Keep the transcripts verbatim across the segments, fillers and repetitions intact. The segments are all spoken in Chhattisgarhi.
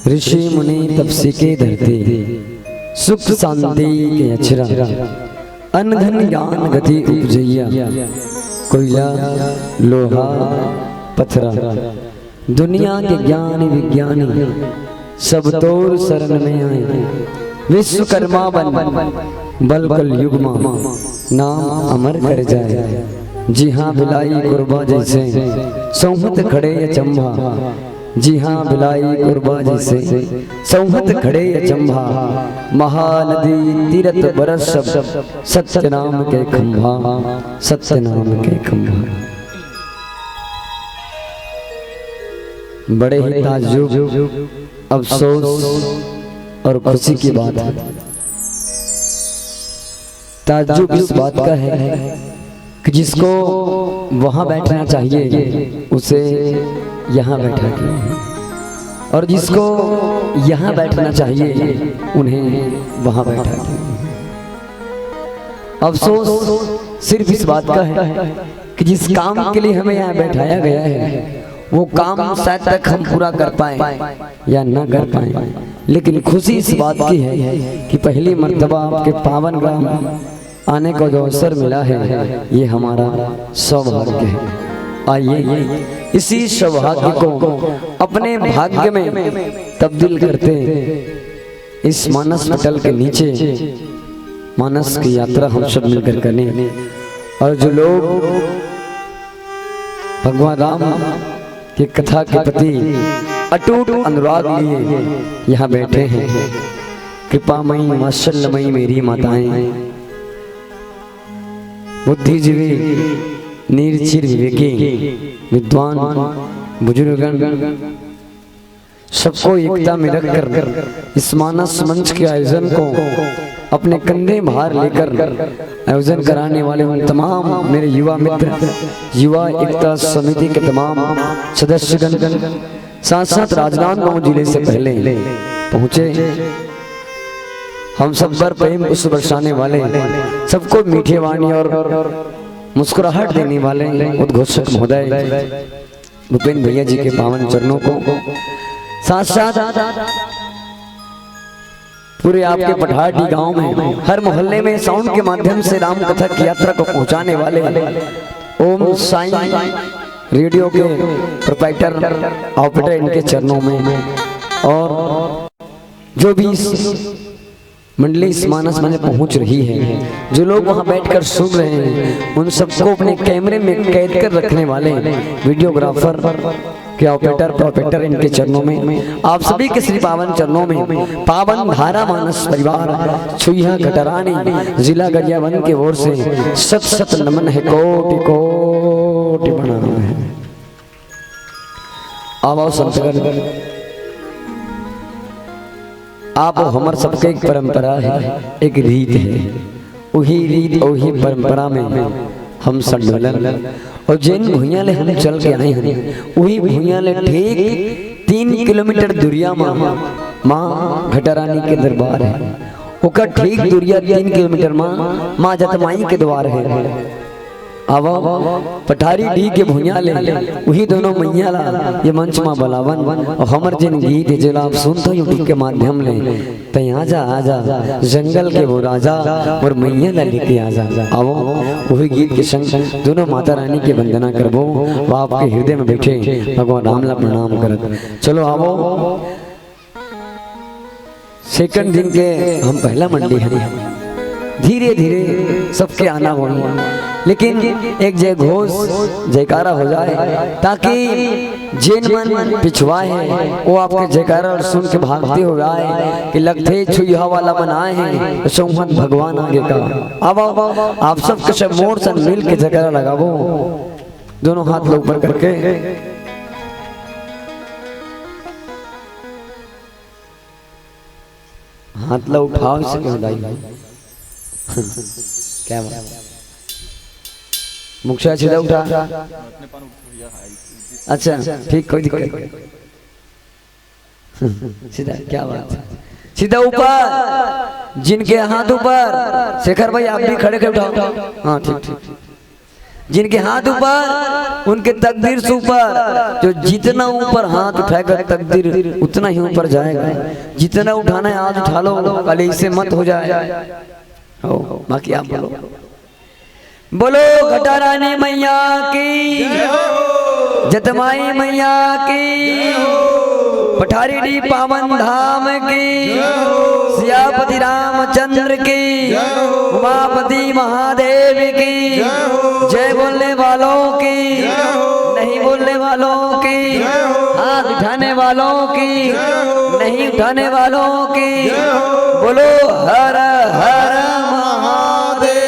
ऋषि मुनि तपसी के धरती, सुख शांति के अछरा, अन्न धन ज्ञान गति उपजैया, कोयला लोहा पथरा, दुनिया के ज्ञानी विज्ञानी सब तोर शरण में आए। विश्वकर्मा बन बल कलयुग मा नाम अमर कर जाए। जिहाँ बिलाई कुरबा जैसे सोहत खड़े अचंभा, जिहाँ बिलाई कुरबा जैसे सोहत खड़े अचंभा, महानदी तीरथ बरस सब सत्य नाम के खंभा, सत्य नाम के खंभा। बड़े ही ताज्जुब, अफसोस और खुशी की बात है। ताज्जुब इस बात का है कि जिसको वहां बैठना चाहिए, उसे यहां बैठा दिया है, और जिसको यहां बैठना चाहिए, उन्हें वहां बैठा दिया है। अफसोस सिर्फ इस बात का है कि जिस काम के लिए हमें यहाँ बैठाया गया है, वो काम शायद तक हम पूरा कर पाए या ना कर पाए, लेकिन खुशी इस बात की है कि पहली मर्तबा आपके पावन ग्राम आने का जो अवसर मिला है, ये हमारा सौभाग्य है। आइए, इसी सौभाग्य को अपने भाग्य में तब्दील करते हैं। इस मानस पटल के नीचे मानस की यात्रा हम सब मिलकर करें, और जो लोग भगवान राम की कथा के प्रति अटूट अनुराग लिए यहाँ बैठे हैं, कृपामयी वात्सल्यमयी मेरी माताएं, बुद्धिजीवी, निर्चिर विवेकी, विद्वान, बुजुर्गगण, सबको एकता में रखकर इस मानस मंच के आयोजन को अपने कंधे भार लेकर आयोजन कराने वाले उन तमाम मेरे युवा मित्र, युवा एकता समिति के तमाम सदस्यगण, साथ साथ राजनांदगांव जिले से पहले पहुंचे, हम सब पर प्रेम पुष्प बरसाने वाले, सबको मीठे वाणी और मुस्कुराहट देने वाले उद्घोषक महोदय भूपेंद्र भैया जी के पावन चरणों को, साथ साथ पूरे आपके पठारडीह गांव में हर मोहल्ले में साउंड के माध्यम से राम कथा की यात्रा को पहुंचाने वाले ओम साईं रेडियो के प्रोप्राइटर ऑपरेटर, इनके चरणों में, और जो भी इस मंडली इस मानस मंच पहुंच रही है, जो लोग वहां बैठकर सुन रहे हैं, उन सबको अपने कैमरे में कैद कर रखने वाले वीडियोग्राफर के ऑपरेटर, प्रोपरेटर, इनके चरणों में, आप सभी के श्री पावन चरणों में पावन धारा मानस परिवार छुईहा घटरानी जिला गरियाबंद की ओर से शत शत नमन है, कोटि कोटि प्रणाम है। आवो संतगण, आप हमर सबके एक परंपरा है, एक रीत है, वही रीत, वही परंपरा में हम सब मिलन। और जेन भुइयां ले हम चल के आए हैं, वही भुइयां ले ठीक तीन किलोमीटर दूरिया मा माँ घटारानी के दरबार है। ओकर ठीक दूरिया तीन किलोमीटर मा माँ जतमाई के द्वार है। अब पठारडीह के भुइयां ले उही दोनों मइया ला ये मंच मा बलावन, और हमर जेन गीत हे जेला आप सुनथो YouTube के माध्यम ले, तैं आजा, आजा, जंगल के वो राजा, मोर मइया ला लेके आजा। आवो, उही गीत के संग दोनों माता रानी के वंदना करबो, वो आपके हृदय में बैठे भगवान राम ला प्रणाम करत। चलो आवो, सेकंड दिन के हम पहला मंडी हन, धीरे धीरे सबके आना होही, लेकिन एक जय घोष जयकारा हो जाए, ताकि जेन मन पिछुआ है वो आपके जयकारा सुन के भागते हुए आए कि लगथे छुईहा वाला मन आए हैं, तो सोहत भगवान आगे का। अब आओ, आप सबके सब मोर संग मिल के जयकारा लगाबो, दोनों हाथ ला ऊपर करके। हाथ ला उठाओ, इसे क्यों उठाई? क्या बात? मुखिया सीधा उठा। अच्छा, ठीक, कोई दिक्कत नहीं। सीधा, क्या बात है? सीधा ऊपर, जिनके हाथ ऊपर, शेखर भाई आप भी खड़े के उठाओ। हाँ, ठीक, ठीक, ठीक। जिनके हाथ ऊपर, उनके तकदीर से ऊपर। जो जितना ऊपर हाथ उठाएगा, तकदीर उतना ही ऊपर जाएगा। जितना उठाना है, आज उठा लो, कल ऐसे मत हो जाए। हो, बाकी आप बोलो। बोलो घटारानी मैया की, जतमाई मैया की, पठारी डी पावन धाम की, सियापति रामचंद्र की, उमापति महादेव की। जय बोलने वालों की, नहीं बोलने वालों की, हाथ उठाने वालों की, नहीं उठाने वालों की। बोलो हर हर महादेव।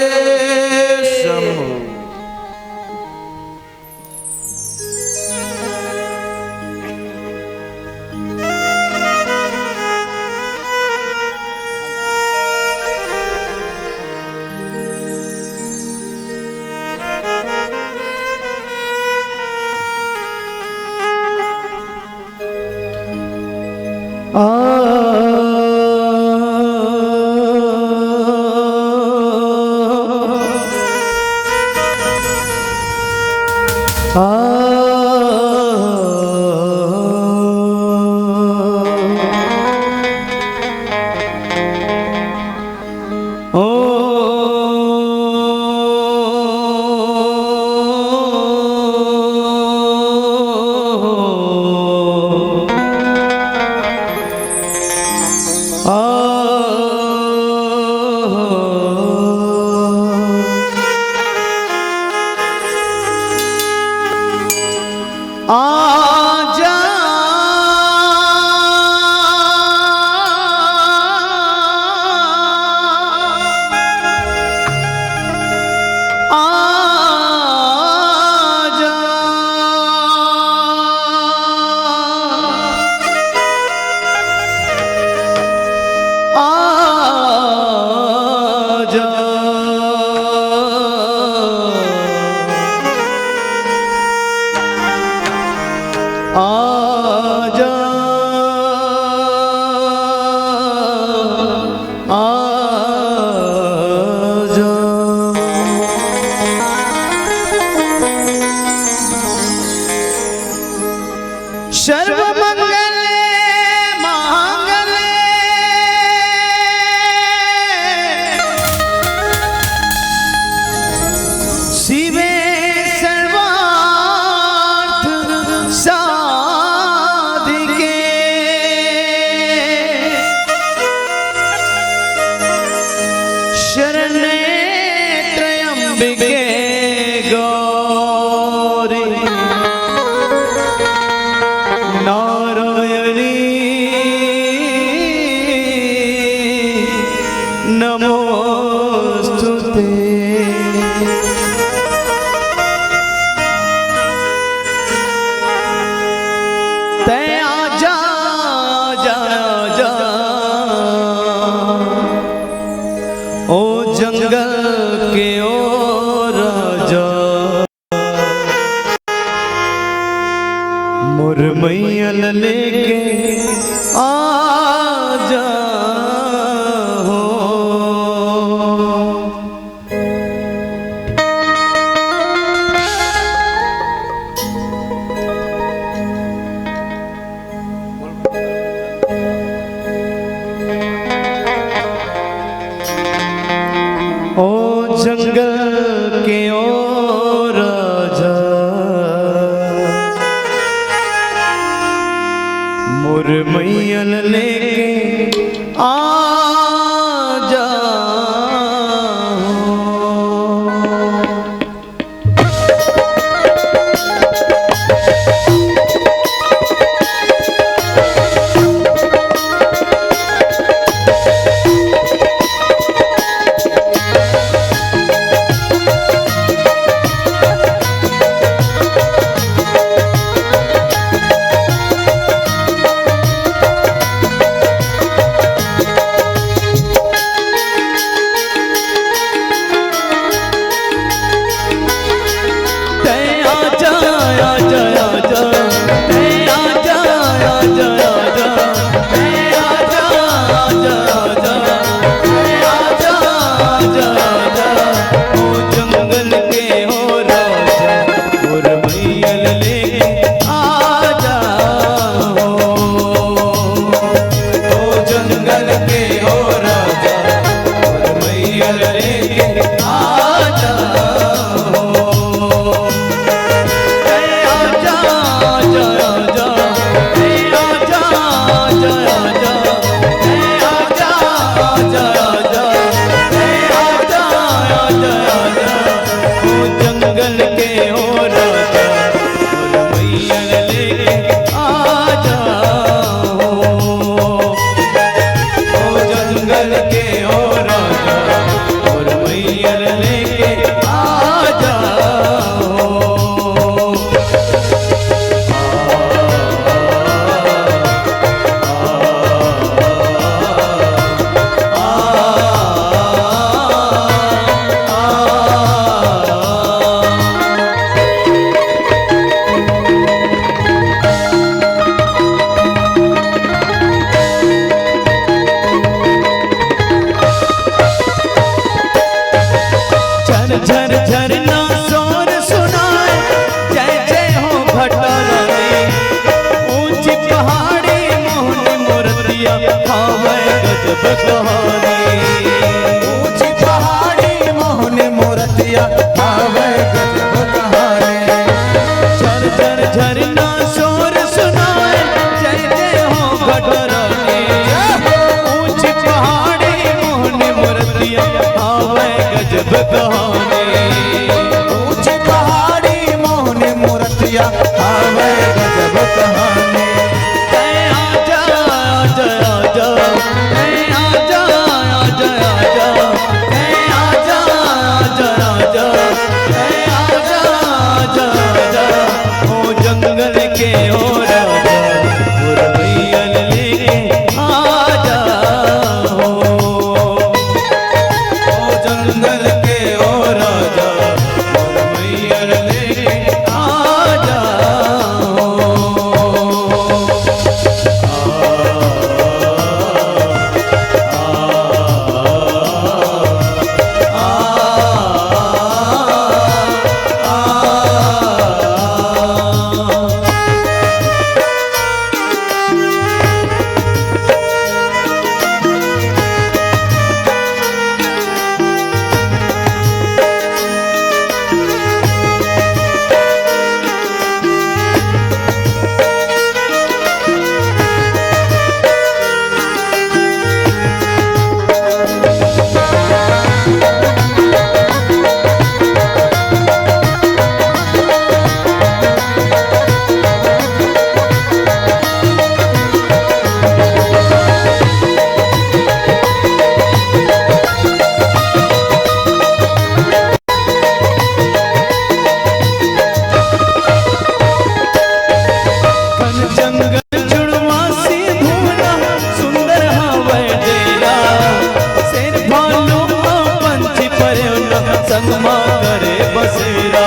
गजब कहानी। ऊंची पहाड़ी मोहनी मूरतिया, हावय गजब कहानी। झर झर झरना शोर सुनाए, जय जय हो घट रानी। ऊंची पहाड़ी मोहनी मूरतिया, हावय गजब कहानी। ऊंची पहाड़ी मोहनी मूरतिया, हावय गजब कहानी। ए आजा, आजा, आजा। ए आजा, आजा, आजा। ए आजा, आजा, आजा। ए आजा, आजा, आजा। ओ जंगल के ओ राजा, मोर मैया ल लेके आजा हो। ओ जंगल के ओ राजा, मोर मैया ल लेके आजा हो। घन जंगल जुड़वा से भुवना, सुंदर हावय डेरा। शेर भालू अउ पंछी परेवना, संग मा करे बसेरा।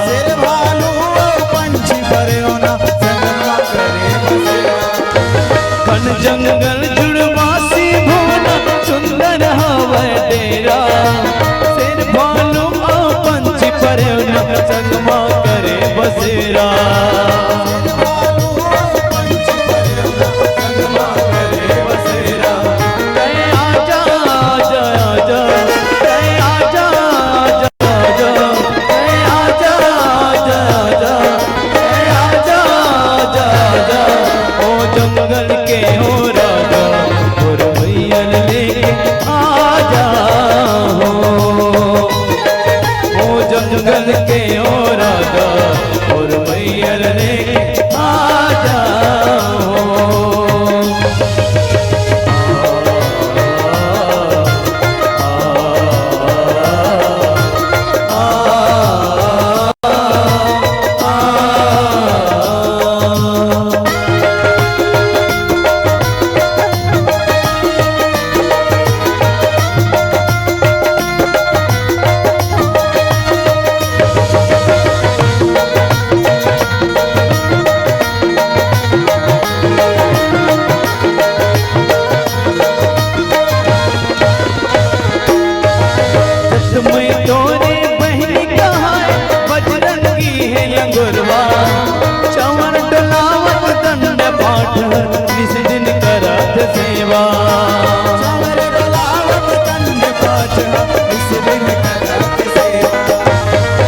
शेर भालू अउ पंछी परेवना, संग मा करे बसेरा। घन जंगल जुड़वा से भुवना, सुंदर हावय डेरा। शेर भालू अउ पंछी परेवना, संग मा करे बसेरा। ए आजा, आजा, आजा। ए आजा, आजा, आजा। ए आजा, आजा, आजा। ए आजा, आजा, आजा। ओ जंगल के ओ राजा, मोर मैया ल लेके आजा हो। ओ जंगल के ओ राजा, मोर मैया ल लेके आजा हो। जत मैं तोरे बहिनी कहाय, बजरंगी हे लंगुरवा। चंवर डोलावत दंड पाठ, निस दिन करत सेवा। चंवर डोलावत दंड पाठ, निस दिन करत सेवा।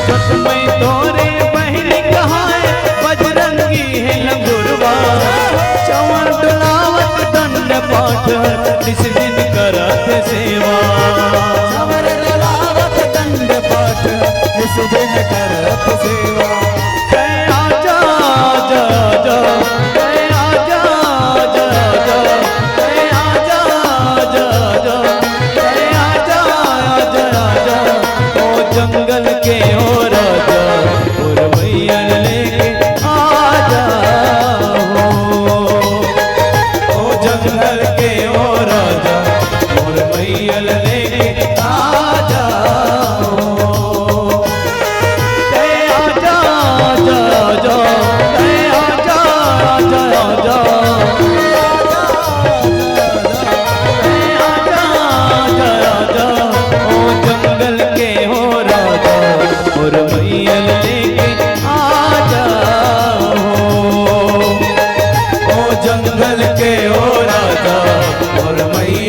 जत मैं तोरे बहिनी कहाय, बजरंगी हे लंगुरवा। चंवर डोलावत दंड पाठ, निस दिन करत सेवा। चंवर डोलावत दंड पाठ, निस दिन करत सेवा। ए आजा, आजा, आजा। ए आजा, आजा, आजा। ए आजा, आजा, आजा। ए आजा, आजा, आजा। ओ जंगल के ओ राजा, मोर मैया ल लेके आजा हो। ओ जंगल के ओ राजा, मोर मैया ल लेके आजा हो। ए आजा, आजा, आजा। ए आजा, आजा, आजा। ए आजा, आजा, आजा। ओ जंगल के ओ राजा, मोर मैया ल लेके आजा हो। ओ जंगल के ओ राजा, मोर मैया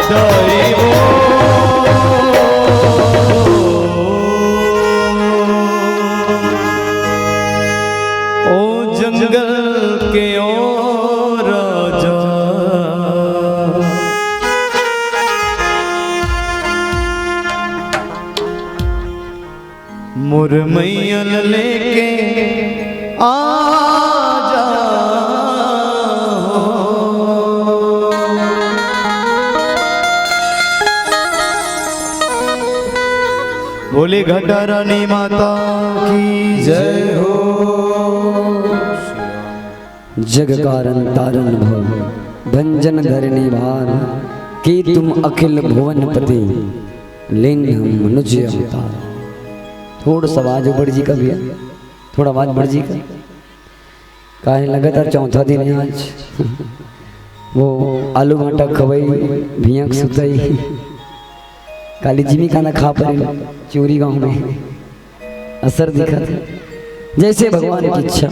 ओ जंगल के ओ राजा, मोर मैया ल लेके आ जा। बोले घटा रानी माता की जय हो। जग कारण तारण भव, भंजन धरनी भार, की तुम अखिल भुवन पति, लीन हम मनुज अवतार। थोड़ा सा आवाज ऊपर जी का भैया, थोड़ा आवाज बढ़ जी का। काहे लगातार चौथा दिन है आज। वो आलू भाटा खवई, भियक सुतई, काली जिमी खाना खा परे चूरी गांव में। असर दिखत हे, जैसे भगवान की इच्छा।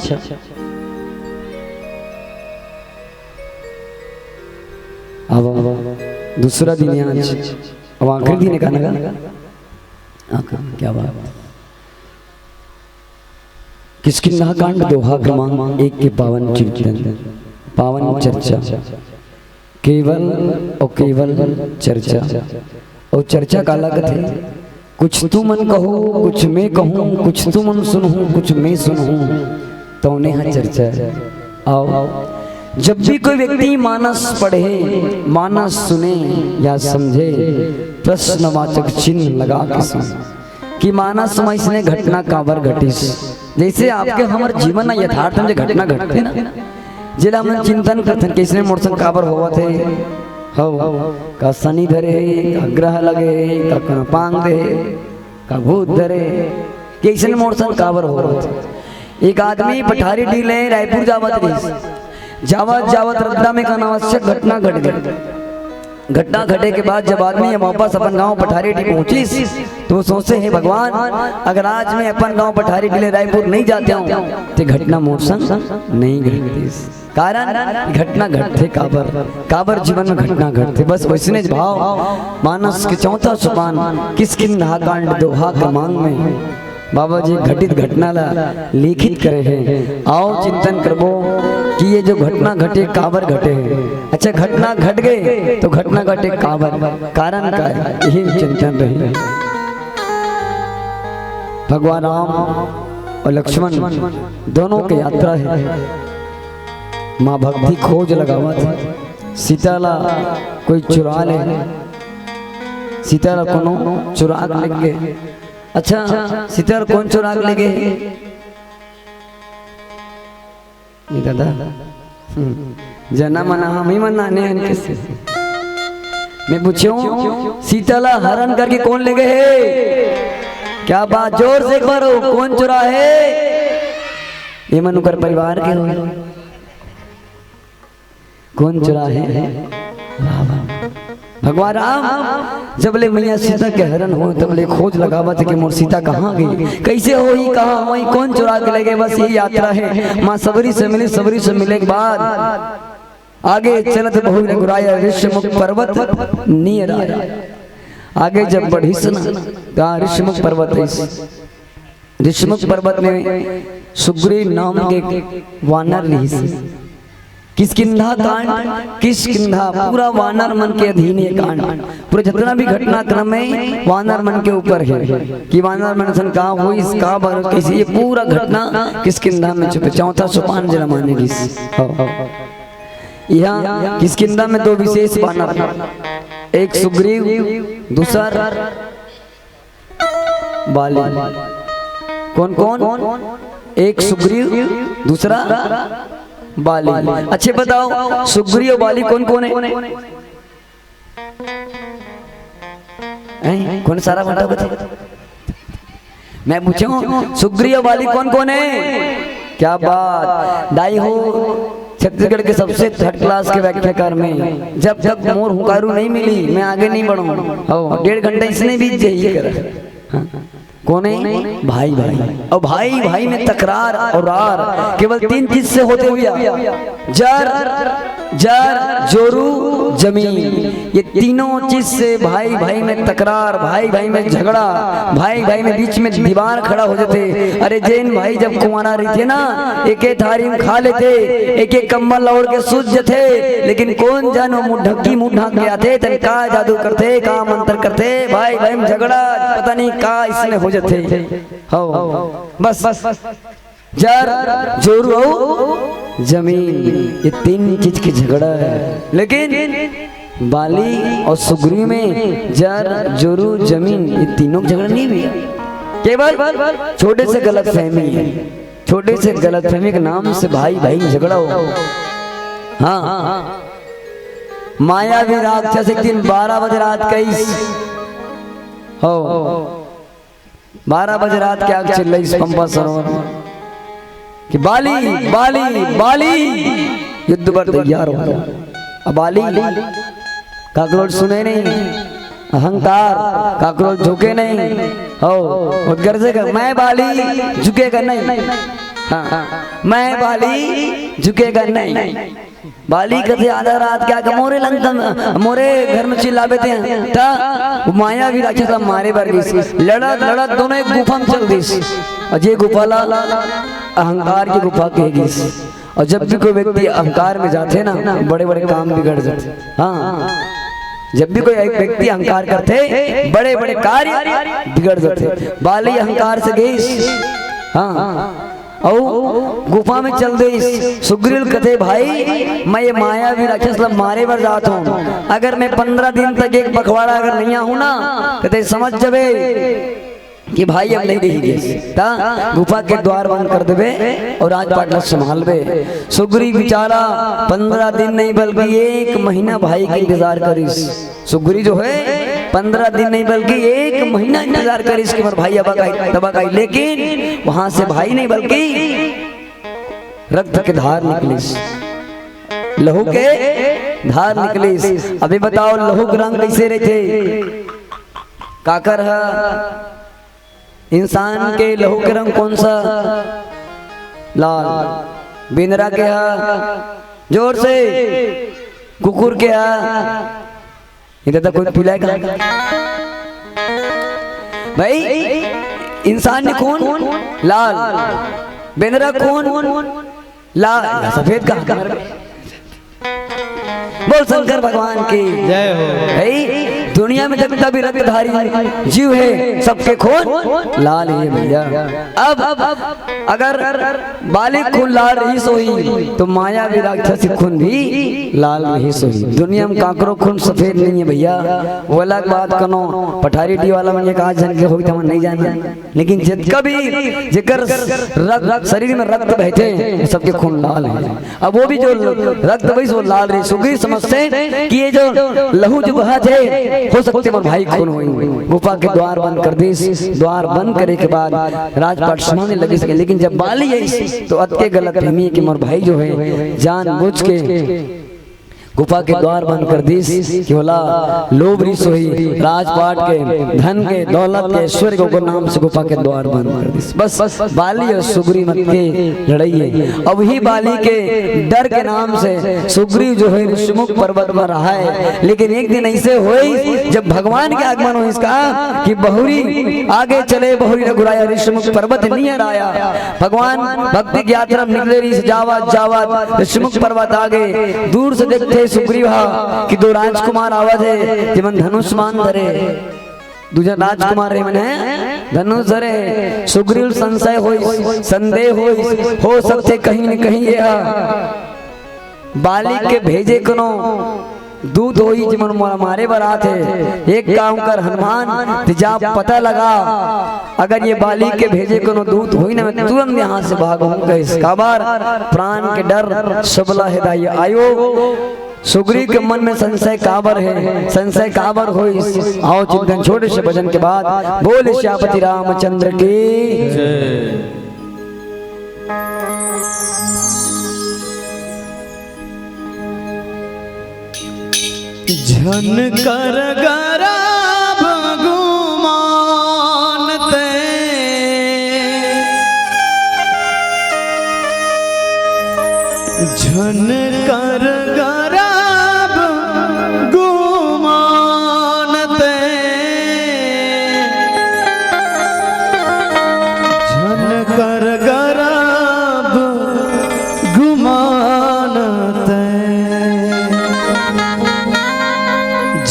अब, अब दूसरा दिन है आज, अब आखिरी दिन है का ना? आखिरी, क्या बात। किष्किंधा कांड दोहा क्रमांक एक के पावन चिंतन, पावन चर्चा। केवल और केवल चर्चा। और चर्चा काला कथे? कुछ तुमन कहो, कुछ मैं कहूँ, कुछ तुमन सुनहू, कुछ मैं सुनहू, तौने ह चर्चा हे। आओ, जब भी कोई व्यक्ति मानस पढ़े, मानस सुने या समझे, प्रश्नवाचक चिन्ह लगा के सुने कि मानस म इसने घटना काबर घटिस। जैसे आपके हमर जीवन म यथार्थ म जे घटना घटथे ना, जेला हमन चिंतन करथन, कइसने मोर संग काबर होवत हे, हव, का सनी धरे हे, का ग्रह लगे हे, का, का पांग दे हे, का भूत धरे हे, कइसने मोर संग काबर होवत हे। एक आदमी पठारी डीह ले रायपुर जावत रहिस, जावत जावत रद्दा में एक अनावश्यक घटना घट गे। घटना घटे के बाद जब आदमी ह वापस अपन गांव पठारी डीह पहुंचिस, तो वो सोचे, हे भगवान, अगर आज मैं अपन गांव पठारी डीह ले रायपुर नहीं जाते हूँ, तो घटना मोर संग नहीं घटतीस। कारण घटना घटथे काबर, काबर जीवन में घटना घटथे। बस वैसने भाव मानस के चौथा सोपान किष्किंधा कांड दोहा क्रमांक में बाबा जी घटित घटना ला लिखित करे हे। आओ चिंतन करबो कि ये जो घटना घटे, काबर घटे हे। अच्छा, घटना घट गे तो घटना घटे काबर, कारण का हे, यही चिंतन रही। भगवान राम और लक्ष्मण दोनों के यात्रा हे। माँ भक्ति खोज लगावत हे, सीता ला कोई चुरा ले, सीता ला कोनो चुरा के लेगे। अच्छा, सीता ला कोन चुरा के लेगे? नहीं दादा, हम्म, जना मना हम ही मना ने हन किसे। मैं पूछूं, सीता ला हरण करके कोन लेगे हे? क्या बात, जोर से एक बार हो, कोन चुरा हे? ये मन उकर परिवार के हो। कोन चुरा हे? रावण। भगवान राम जब ले मैया सीता के हरण हो, तब ले खोज लगावत हे कि मोर सीता कहाँ गे, कइसे होही, कहाँ होही, कोन चुरा के लेगे। बस ये यात्रा हे, माँ सबरी से मिले, सबरी से मिले के बाद आगे चलत बहु रघुराया ऋषमुख पर्वत नियराया। आगे जब बढ़िस ना, त ऋषमुख पर्वत आइस। ऋषमुख पर्वत में सुग्रीव नाम के वानर रिहिस। किष्किंधा कांड, किष्किंधा पूरा वानर मन के अधीन ये कांड। पूरा जितना भी घटनाक्रम हे, वानर मन के ऊपर हे कि वानर मन सन का होइस, काबर, कइसे, ये पूरा घटना किष्किंधा में छुपे। चौथा सोपान जेला माने गिस। हाँ। यहाँ किष्किंधा में दो विशेष वानर, एक सुग्रीव, दूसर बाली। कोन कोन? एक सुग्रीव, दूसरा बाली। अच्छा बताओ, सुग्रीव और बाली कोन कोन हे? हैं? कोन सारा बता, बता। मैं पूछूं, सुग्रीव और बाली कोन कोन हे? क्या बात दाई हो, छत्तीसगढ़ के सबसे थर्ड क्लास के व्याख्याकार में, जब तक मोर हुंकारू नहीं मिली, मैं आगे नहीं बढ़ूं। हो, डेढ़ घंटा इसने बीत जाइए कर। हाँ। कोन हे? भाई भाई। और भाई भाई में तकरार और रार केवल तीन चीज से होथे भैया, जर, जर, जोरू, जमीन, ये तीनों चीज से भाई भाई में तकरार, भाई भाई में झगड़ा, भाई भाई में बीच में दीवार खड़ा हो जाथे। अरे जेन भाई जब कुंवारा रहिथे ना, एके थारी में खा लेथे, एके कम्बल ओढ़ के सूत जथे, लेकिन कोन जन वो मुंह ढक्की मुंह ढांक के आथे, तन का जादू करथे, का मंत्र करथे, भाई भाई में झगड़ा, पता नहीं का इसमें हो जाथे। हो, बस, बस। जर, जोरू अउ जमीन, ये तीन चीज के झगड़ा है। लेकिन बाली और सुग्रीव में जर, जोरू, जमीन, ये तीनों के झगड़ा नहीं हुआ। केवल छोटे से गलतफहमी है, छोटे से गलतफहमी के नाम से भाई भाई में झगड़ा हो। हाँ, मायावी राक्षस एक दिन बारह बजे रात कहिस, हो, बारह बजे रात के आग चिल्लाइस पंपा सरोवर कि बाली, बाली, बाली, युद्ध बर तैयार हो जा। अब बाली काकरो ल सुने नहीं, अहंकार काकरो ल झुके नहीं। हो, वो गरजेगा, "मैं बाली, झुकेगा नहीं।" हाँ, "मैं बाली, झुकेगा नहीं।" बाली कथे आधा रात के आके मोरे लंका में, मोरे घर में चिल्लाबे ते, त वो मायावी राक्षस ला मारे बर गिस। लड़त लड़त दोनों एक गुफा में चल दिस, और ये गुफा ला अहंकार की गुफा कहे गिस। और जब भी कोई व्यक्ति अहंकार में जाथे ना, बड़े बड़े काम बिगड़ जाथे। हाँ, जब भी कोई एक व्यक्ति अहंकार करथे, बड़े बड़े कार्य बिगड़ जाथे। बाली अहंकार से गिस। हाँ, अउ गुफा में चल दिस। सुग्रीव कथे, "भाई, मैं ये मायावी राक्षस ला मारे बर जात हूँ, अगर मैं पंद्रह दिन तक एक पखवाड़ा अगर नहीं आहूँ ना, कथे समझ जबे कि भाई अब नहीं रही गिस।" त गुफा के द्वार बंद कर देबे और राजपाट ला संभालबे। सुग्रीव बेचारा पंद्रह दिन नहीं बल्कि एक महीना भाई के इंतजार करिस। सुग्रीव जो है, पंद्रह दिन नहीं बल्कि एक महीना इंतजार करिस कि मोर भाई अबक आही, तबक आही, लेकिन वहां से भाई नहीं बल्कि रक्त के धार निकलिस, लहू के धार निकलिस। अभी बताओ, लहू के रंग कैसे रहिथे? काकर ह? इंसान के लहू के रंग कौन सा? लाल। बेंदरा के ह? जोर से। कुकुर के ह? इधर तक कोई पीला है कहाँ? भाई, इंसान ने खून लाल, बेंदरा खून लाल, सफेद कहाँ? बोल शंकर भगवान की। जय हो। भाई, दुनिया में जितना भी रक्तधारी जीव है, सबके खून लाल ही है भैया। अब, अब, अब अगर बाली खून लाल रहिस होही, तो मायावी राक्षसी खून भी लाल रहिस होही। दुनिया में काकरो खून सफेद नहीं है भैया। वो अलग बात, कनो पठारी डी वाला मन के कहा झन के होही, त हमन नहीं जाना, लेकिन जितका भी जेकर रक्त, शरीर में रक्त बहथे, वो सबके खून लाल है। अब वो भी जो रक्त बहिस वो लाल रहिस। सुग्रीव समझथे कि ये जो लहू जो बहत हे, हो सकथे मोर भाई खून होही। गुफा के द्वार बंद कर दिस। द्वार बंद करे के बाद राजपाट सुनाने लगिस, लेकिन जब बाली आइस तो अतके गलतफहमी कि मोर भाई जो है जानबूझ के गुफा के द्वार बंद कर दिस कि ओला लोभ रहिस होही, राजपाट के, धन के, दौलत के, ऐश्वर्य के, ओकर नाम से गुफा के द्वार बंद कर दिस। बस बाली और सुग्रीव मत के लड़ाई है। अब ही बाली के डर के नाम से सुग्रीव जो है ऋषिमुख पर्वत में रहा है, लेकिन एक दिन ऐसे होइस जब भगवान के आगमन होइस का कि बहुरी आगे चले, बहुरी रघुराया ऋषिमुख पर्वत नियर आया। भगवान भक्ति के यात्रा में निकले रहिस, जावत जावत ऋषिमुख पर्वत आगे दूर से देखथे सुग्रीव हा कि दो राजकुमार आवत हे, जेमन धनुष बाण धरे। दू झन राजकुमार हे, मन हे धनुष धरे। सुग्रीव संशय होइस, संदेह होइस, हो सकथे कहीं न कहीं ये हा बाली के भेजे कोनो दूत होही, जेमन मोला मारे बर आत हे। एक काम कर हनुमान, ते जा पता लगा, अगर ये बाली के भेजे कोनो दूत होही ना, मैं तुरंत यहाँ से भागहूँ कहिस। काबर? प्राण के डर सबला हे दाई। आयो, सुग्रीव के मन में संशय काबर हे, संशय काबर होइस? आओ चिंतन छोटे से भजन के बाद। बोल सियापति रामचंद्र की। झन कर गरब गुमान ते, झन कर गरब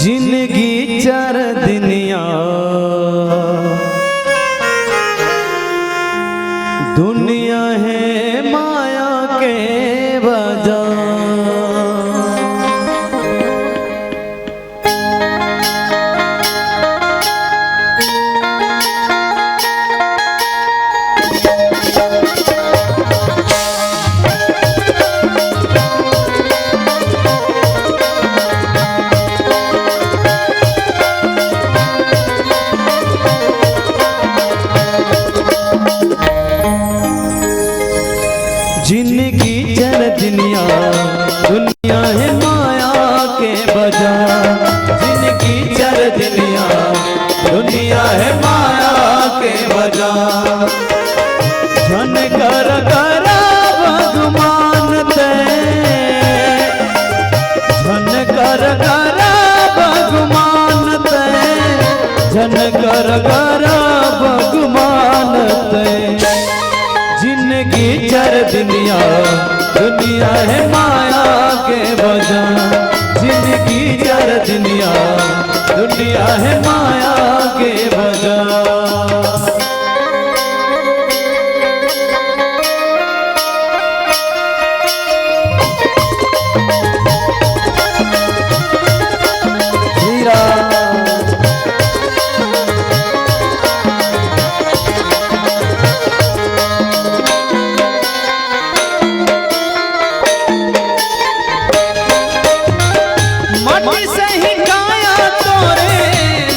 जिनगी चार दिनिया, दुनिया हे माया के बाजार। जिनगी चार दिनिया, दुनिया हे माया के बाजार। जिनगी चार दिनिया, दुनिया हे माया के बाजार। झन कर करा भगवान ते, झन कर करा भगवान ते, झन कर करा भगवान ते। जिनगी चार दिनिया, दुनिया हे माया के बाजार। जिनगी चार दिनिया, दुनिया हे माया के बाजार। श्री राम। माटी से ही काया तोरे,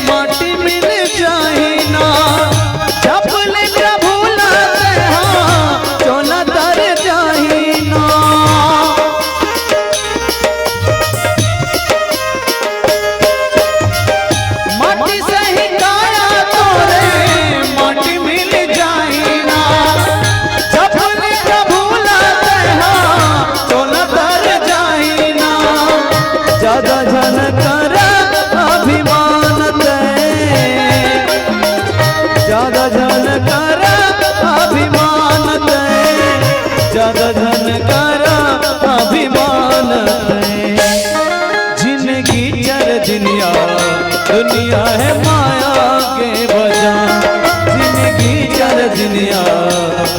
माटी मिल जाही ना। जब ले प्रभु ला तेहा, चोला तर जाही ना। माटी से ही काया तोरे, माटी मिल जाही ना। जब ले प्रभु ला तेहा, चोला तर जाही ना। ज्यादा झन कर अभिमान ते, ज्यादा झन कर अभिमान ते, ज्यादा झन कर अभिमान ते। जिनगी चार दिनिया, दुनिया हे माया के बाजार। जिनगी चार दिनिया,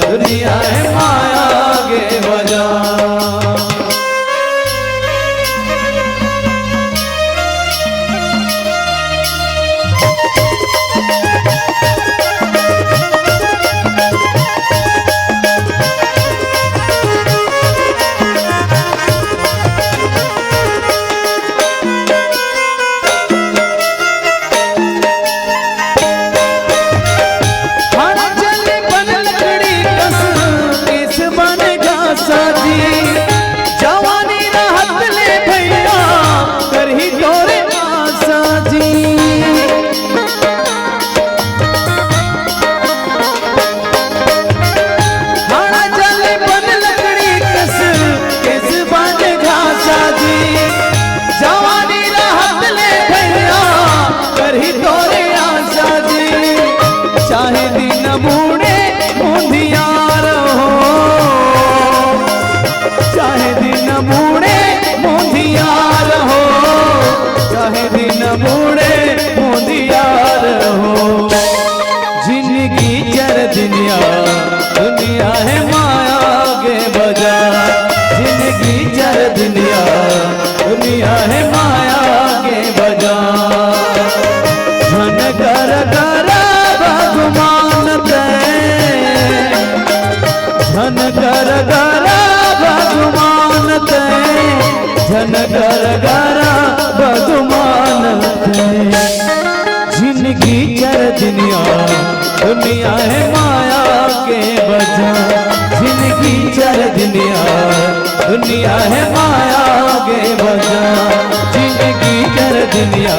दुनिया हे माया के बाजार। हाड़ा चले बन लकड़ी कस, केस बन घासा जी। जवानी रहत ले भैया, करही तोरे आसा जी। हाड़ा चले बन लकड़ी कस, केस बन घासा जी। जवानी रहत ले भैया, करही तोरे आसा जी। चाहे दिन बूढ़े मुंधियार हो, चाहे दिन बूढ़े मुंधियार हो, चाहे दिन बूढ़े मुंधियार हो। जिनगी चार दिनिया, दुनिया हे माया के बाजार। जिनगी चार दिनिया, दुनिया हे माया के बाजार। झन कर करा भगवान ते, झन कर करा भगवान ते, झन कर करा भगवान ते। जिनगी चार दिनिया, दुनिया हे माया के बाजार। जिनगी चार दिनिया, दुनिया हे माया के बाजार। जिनगी चार दिनिया,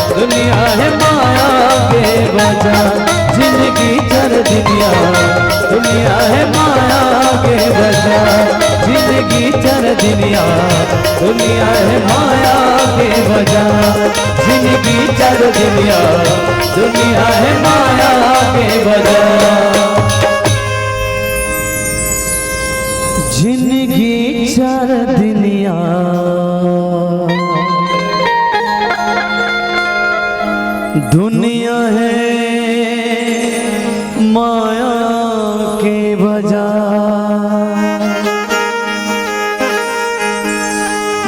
दुनिया हे माया के बाजार। जिनगी चार दिनिया, दुनिया हे माया के बाजार। जिनगी चार दिनिया, दुनिया हे माया के बाजार। जिनगी चार दिनिया, दुनिया हे माया के बाजार। जिनगी चार दिनिया, दुनिया है माया के बाजार,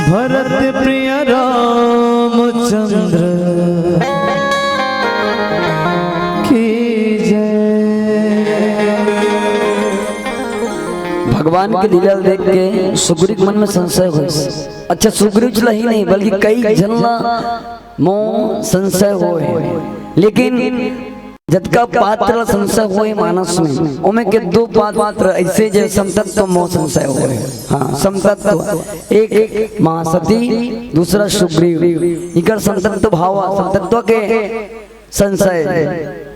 भरत प्रिय रामचंद्र की जय। भगवान के लीला देख के सुग्रीव मन में संशय होइस। अच्छा, सुग्रीव ला ही नहीं, बल्कि कई झन ला मोर संशय होए। लेकिन जतका पात्र ला संशय होए मानस में, ओमे के दो पात्र ऐसे जे समतत्व मोर संशय होए। हाँ, समतत्व। एक महासती, दूसरा सुग्रीव। इकर समतत्व भाव, समतत्व के संशय।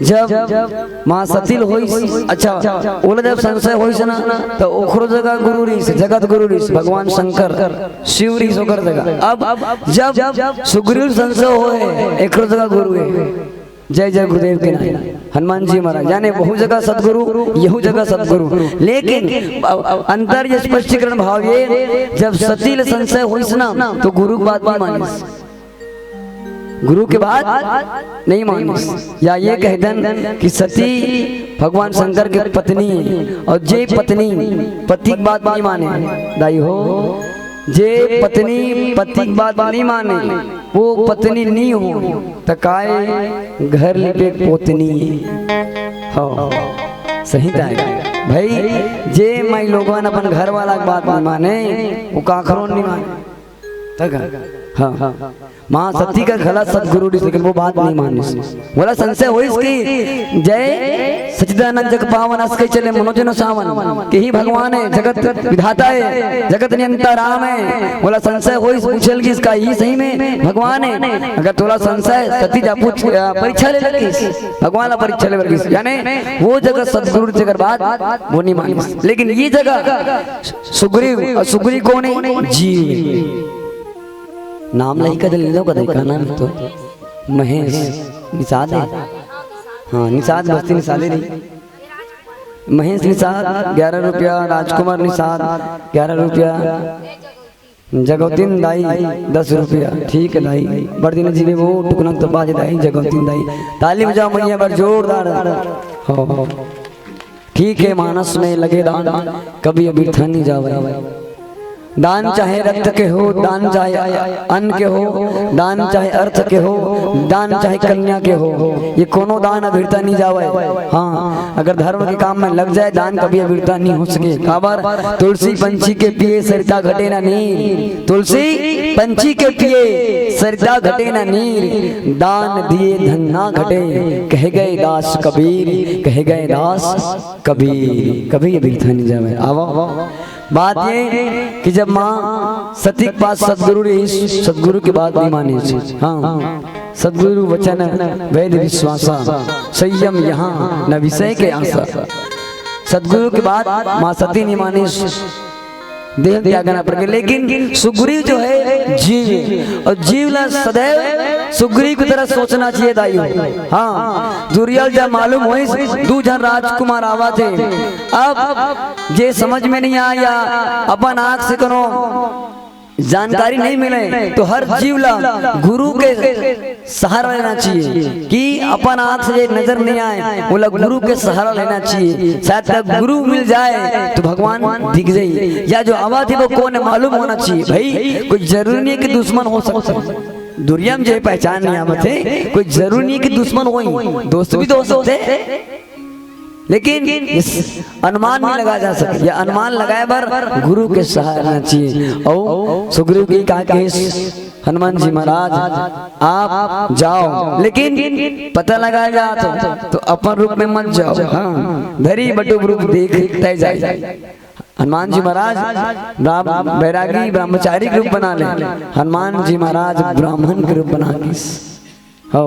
जब महासती ल होइस, अच्छा, ओला जब संशय होइस ना, त ओखरो जगह गुरु रहिस, जगत गुरु रहिस, भगवान शंकर, शिव रहिस ओकर जगह। अब जब सुग्रीव संशय होए, एकरो जगह गुरु हे। जय जय गुरुदेव के नाम। हनुमान जी महाराज, यानी वहू जगह सतगुरु, यहू जगह सतगुरु। लेकिन अब, अब अंतर, ये स्पष्टीकरण भाव ये, जब सती ल संशय होइस ना, तो गुरु के बात नहीं मानिस। गुरु के बात नहीं मानिस। या ये कह दन कि सती भगवान शंकर के पत्नी हे, और जे पत्नी पति के बात नहीं माने, दाई हो, जे पत्नी पति के बात नहीं माने, वो पत्नी नहीं हो, त काय घर लिपे के पोतनी हे। हो, सही ताय। भाई, जे माई लोगन अपन घर वाला के बात नहीं माने, वो काकरो नहीं माने। तक, हाँ, हाँ। महासती का घला सतगुरु रहिस, लेकिन वो बात नहीं मानिस। ओला संशय होइस कि जय सच्चिदानंद जग पावन, अस कहि चले मनोजन सावन, कि ही भगवान हे, जगत विधाता हे, जगत नियंता राम हे। ओला संशय होइस, पूछे लगिस का ही सही में भगवान हे? अगर तोला संशय, सती जा पूछ, अ, परीक्षा ले लगिस, भगवान ला परीक्षा ले लगिस। यानी वो जगह सतगुरु जगह बात वो नहीं मानिस। लेकिन ये जगह सुग्रीव, और सुग्रीव कौन हे? जीव। नाम ला ही कदे ले लो, कदे का नाम हे तो महेश निषाद हे। हाँ, निषाद बस्ती निषादे नहीं। महेश निषाद ग्यारह रुपया, राजकुमार निषाद ग्यारह रुपया, जगौतीन दाई दस रुपया। ठीक हे दाई, बड़ दिन जीवे वो टुकना तो बाजे दाई, जगौतीन दाई। ताली बजाओ मैया बर जोरदार। हो, हो। ठीक हे, मानस में लगे दान, कभी अबिरथा नहीं जावे। दान चाहे रक्त के हो, दान चाहे अन्न के हो, दान चाहे अर्थ के हो, दान चाहे कन्या के हो, ये कोनो दान अबिरथा नहीं जावे। हाँ, अगर धर्म के काम में लग जाए, दान कभी अबिरथा नहीं हो सके। काबर? तुलसी पंछी के पिए सरिता घटे ना नीर, तुलसी पंछी के पिए सरिता घटे ना नीर, दान दिए धन ना घटे, कह गए दास कबीर, कह गए दास कबीर, कभी अबिरथा नहीं जावे। आवो, बात ये कि जब माँ सती के पास सतगुरु रहिस, सतगुरु की बात नहीं मानिस। हाँ, सतगुरु वचन वेद विश्वासा, संयम यहाँ न विषय के आसा। सतगुरु की बात माँ सती नहीं मानिस, देह त्यागना पड़ गया। लेकिन सुग्रीव जो हे जीव हे, और जीव ला सदैव सुग्रीव की तरह सोचना चाहिए दाई हो। हाँ, दुर्योधन जब मालूम होइस, दू झन राजकुमार आवत हे, अब जे समझ में नहीं आया, अपन आँख से कोनो जानकारी नहीं मिले, तो हर जीव ला गुरु के सहारा लेना चाहिए कि अपन आँख से जे नजर नहीं आए, ओला गुरु के सहारा लेना चाहिए। शायद तब गुरु मिल जाए तो भगवान दिख जाए, या जो आवत हे वो कौन हे मालूम होना चाहिए। भाई, कोई जरूरी नहीं कि दुश्मन हो सकता हे। दुरिया में जे पहचान नहीं आवत हे, कोई जरूरी नहीं कि दुश्मन होही, दोस्त भी तो हो सकते हैं। लेकिन इस अनुमान नहीं लगाया जा सकता। ये अनुमान लगाए बर गुरु के सहारा लेना चाहिए। और सुग्रीव जी का कहिस, हनुमान जी महाराज, आप जाओ, लेकिन पता लगाए जात हो तो अपन रूप में मत जाओ। हाँ, धरी बटुक रूप देख तय जाए। हनुमान जी महाराज राम बैरागी ब्रह्मचारी के रूप बना ले, हनुमान जी महाराज ब्राह्मण के रूप बना ले। हो।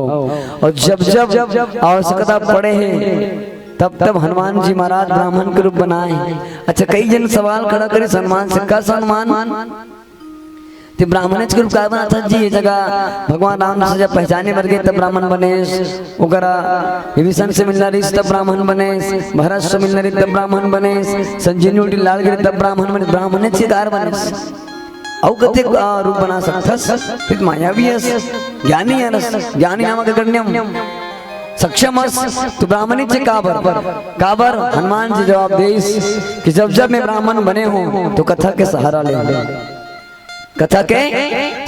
और जब जब आवश्यकता पड़े हे, तब तब हनुमान जी महाराज ब्राह्मण के रूप बनाए। अच्छा, कई जन सवाल खड़ा करिस हनुमान से, कस हनुमान? ते ब्राह्मणेच के रूप का बनाथस जी? ये जगह भगवान राम से जब पहचाने बर गे तब ब्राह्मण बनेस, ओकरा विभीषण से मिलना रहिस तब ब्राह्मण बनेस, भरत से मिलना रहिस तब ब्राह्मण बनेस, संजीवनी बूटी लाय गे तब ब्राह्मण बनेस, ब्राह्मणेच के कार बनेस। अउ कतेक, आ, रूप बना सकथस, फिर मायावी अस, ज्ञानी अस, ज्ञानी नामक गण्यम, सक्षम अस, तो ब्राह्मणी च काबर, काबर हनुमान जी जवाब देस कि जब जब मैं ब्राह्मण बने हूँ तो कथा के सहारा ले हूँ, कथा के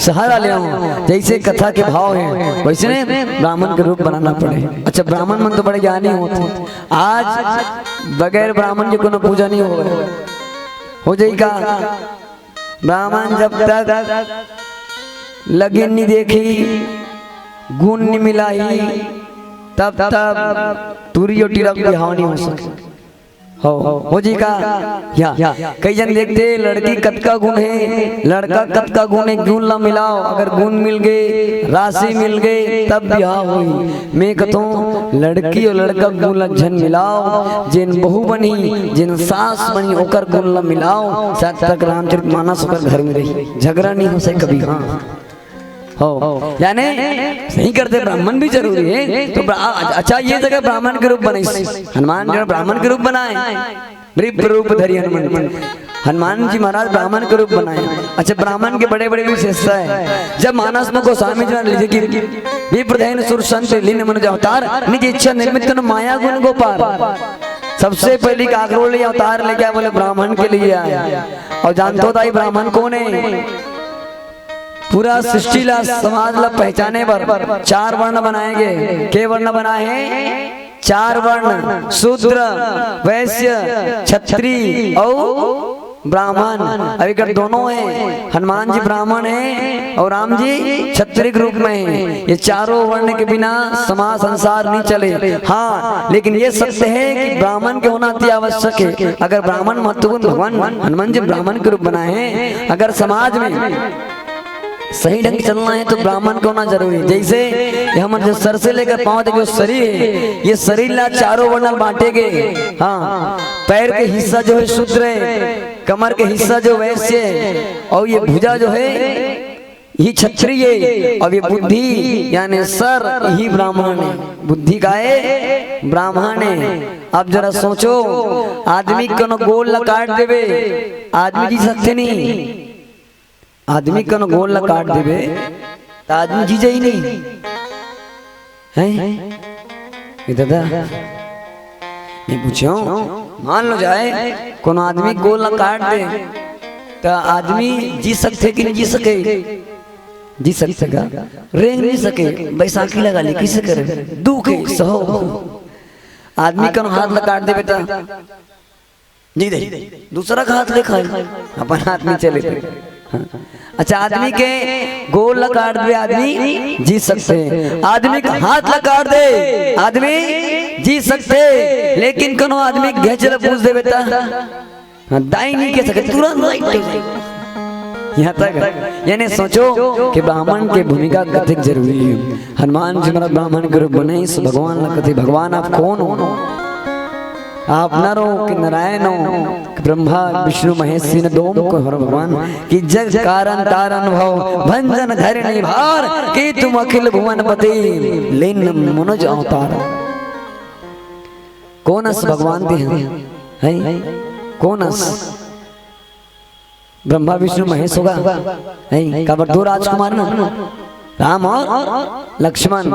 सहारा ले हूँ, जैसे कथा के भाव है वैसे ने ब्राह्मण के रूप बनाना पड़े। अच्छा, ब्राह्मण मन तो बड़े ज्ञानी होते, आज बगैर ब्राह्मण के कोनो पूजा नहीं हो, हो जाई का? ब्राह्मण जब तक लगिन नहीं देखी, गुण नहीं मिलाही, तब तक तुरी अउ टीरा के बिहाव नहीं हो सके। हो, हो जी का? या, कई जन देखते, लड़की कतका गुण है, लड़का कतका गुण है, गुण ला मिलाओ, अगर गुण मिल गए, राशि मिल गए, तब बिहाव होई। मैं कथों, लड़की अउ लड़का गुण ला झन मिलाओ, जेन बहू बनही, जेन सास बनही, ओकर गुण ला मिलाओ, तब तक रामचरित मानस ओकर घर में रही, झगड़ा नहीं हो सके कभी। हाँ, हो, यानी सही करते, ब्राह्मण भी जरूरी है। तो ब्रा-, अच्छा, ये जगह ब्राह्मण के रूप बनाइस, हनुमान जी ने ब्राह्मण के रूप बनाए, नृप रूप धरी हनुमान। हनुमान जी महाराज ब्राह्मण के रूप बनाए। अच्छा, ब्राह्मण के बड़े बड़े विशेषता है। जब मानस में गोस्वामी जी ने लिखे कि विप्रधैन सुर संत लीन मनुज अवतार, निज इच्छा निमित्त न माया गुण को पार। सबसे पहली काकरोल ये अवतार लेके आए, बोले ब्राह्मण के लिए आए। और जानते हो ताई, ब्राह्मण कौन है? पूरा सृष्टि ला, समाज ला पहचाने बर चार वर्ण बनाए गए। के वर्ण बनाए हैं? चार वर्ण, शूद्र, वैश्य, क्षत्रिय और ब्राह्मण। अब एकर दोनों है, हनुमान जी ब्राह्मण है और राम जी क्षत्रिय के रूप में है। ये चारों वर्ण के बिना समाज संसार नहीं चले। हाँ, लेकिन ये सत्य है कि ब्राह्मण के होना अति आवश्यक है। अगर ब्राह्मण महत्वपूर्ण, भगवान हनुमान जी ब्राह्मण के रूप बनाए हैं, अगर समाज में सही ढंग से चलना है तो ब्राह्मण के होना जरूरी है। जैसे ये हमर जो सर से लेकर पाँव तक जो शरीर है, ये शरीर ला चारों वर्ण बांटे गए। हाँ, पैर के हिस्सा जो है शूद्र है, कमर के हिस्सा जो वैश्य है, और ये भुजा जो है ये क्षत्रिय है, और ये बुद्धि यानी सर ही ब्राह्मण है। बुद्धि का है? ब्राह्मण है। अब जरा सोचो, आदमी कोनो गोड़ ला काट देवे, आदमी जी सकथे नहीं। आदमी कोनो गोड़ ला काट देबे, त आदमी जी जाई नहीं? हैं? ए दादा, मैं पूछो, मान लो जाए, कोनो आदमी गोड़ ला काट दे, त आदमी जी सकथे कि नहीं जी सके? जी सकथे का? रेंग नहीं सके, बैसाखी लगा ले, किसे करे? दुख है, सहो। आदमी कोनो हाथ ला काट देबे त जी दे, दूसरा का हाथ ले खाई, अपन हाथ नहीं चले थे। हाँ। अच्छा, आदमी के गोड़ ला काट दे, आदमी जी सकथे। आदमी का हाथ ला काट दे, आदमी जी सकथे, लेकिन कोनो आदमी घेंच ला पूछ देबे त, हाँ, दाई नहीं कह सके, तुरंत लाइट हो जाए। यहाँ तक है। यानी सोचो कि ब्राह्मण के भूमिका कतेक जरूरी है। हनुमान जी महाराज ब्राह्मण के रूप बनाइस, भगवान ला कथे, भगवान आप कौन हो? आप नर हो कि नारायण हो कि ब्रह्मा विष्णु महेश, इन दो को हर भगवान। कि जग कारण तारण भव भंजन धरनी भार, कि तुम अखिल भुवन पति लीन मनुज अवतार। कौन अस भगवान ते हैं? हैं? कौन अस? ब्रह्मा विष्णु महेश होगा, हैं? काबर दो राजकुमार ना, राम और लक्ष्मण।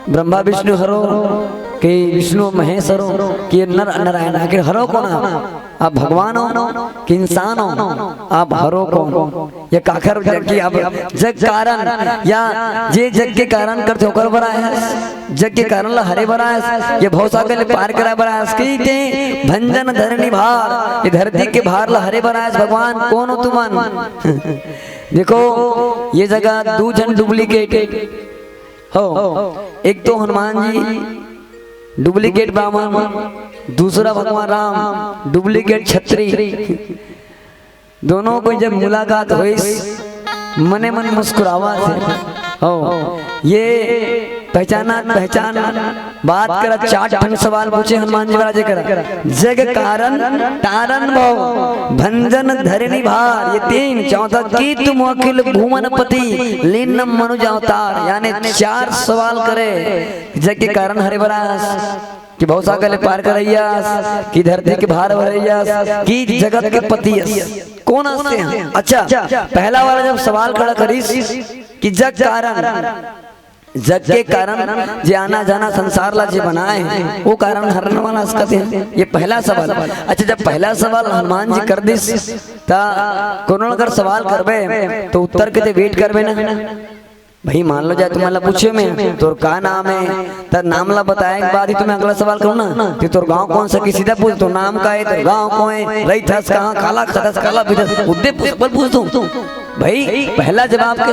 ब्रह्मा विष्णु हरो कि विष्णु महेश हरो कि नर नारायण, आखिर हरो कौन आप? आप भगवान हो कि इंसान हो? आप हरो कौन? ये काखर जग की, अब जग कारण या जे जग के कारण करथे ओकर बर आए हस, जग के कारण ला हरे बर आए हस, ये भवसागर ले पार कराए बर आए हस, कि ते भंजन धरनी भार, ये धरती के भार ला हरे बर आए हस भगवान, कौन हो तुमन? देखो, ये जगह दू झन डुप्लीकेट हो, एक तो हनुमान जी डुप्लीकेट ब्राह्मण, दूसरा भगवान राम डुप्लीकेट छत्री। दोनों को जब मुलाकात होइस, मने मन मुस्कुरावत हे। हो, ये पहचाना, पहचान बात करा, चार ठन सवाल पूछे हनुमान जी महाराज करा। जग कारण तारण भव, भंजन धरनी भार, ये तीन। चौथा कि तुम अखिल भुवन पति, लीन मनुज अवतार, यानी चार सवाल करे। जग के कारण हरे बर आए हस, कि भवसागर ले पार करइया, कि धरती के भार भरइया, कि जगत के पति अस। कोन अस तें? अच्छा, पहला वाला जब सवाल खड़ा करिस कि जग कारण, जग के कारण जे आना जाना संसार ला जे बनाए हे, वो कारण हरन वाला अस कथे। ये पहला सवाल। अच्छा, जब पहला सवाल हनुमान जी कर दिस, त कोनो अगर सवाल करबे, त उत्तर के ते wait करबे ना। भाई, मान लो जाए तुमन ला पूछे मैं, "तोर का नाम हे?" त नाम ला बताए के बाद ही तुमन अगला सवाल करो ना, कि "तोर गांव कोन सा?" कि सीधा पूछ, "तोर नाम का हे? तोर गांव कोन हे? रहिथस कहां? काला खाथस? काला पीथस?" उद्दे पूछ, बोल पूछ दूं। भाई, पहला जवाब के,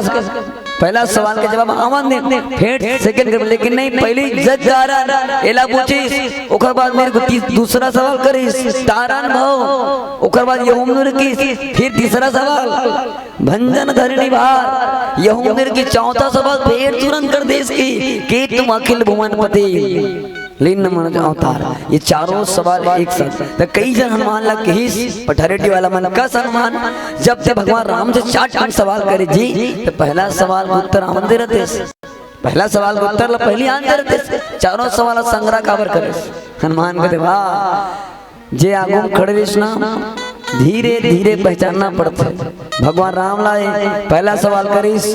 पहला सवाल के जवाब आवन दे, फेर second के, लेकिन नहीं, पहली जग कारण एला पूछिस, ओकर बाद मेरे को ती-, दूसरा सवाल करिस, तारण भाव, ओकर बाद यहुम नृकिस, फिर तीसरा सवाल, भंजन धरणी भार, यहुम नृकिस, चौथा सवाल फेर तुरंत कर दिस कि, कि तुम अखिल भुवन पति, लीन मन अवतार। ये चारों सवाल एक साथ। त कई झन हनुमान ला कहिस, पठारेड्डी वाला मन, "कस हनुमान, जब ते भगवान राम से चार ठन सवाल करे जी, त पहला सवाल के उत्तर आन दे रहतेस। पहला सवाल के उत्तर ला पहली आन दे रहतेस। चारों सवाल ला संग्रह काबर करेस?" हनुमान कथे, "वाह, जे आगू म खड़े रहिस ना, धीरे धीरे पहचानना पड़थे।" भगवान राम ला ए पहला सवाल करिस,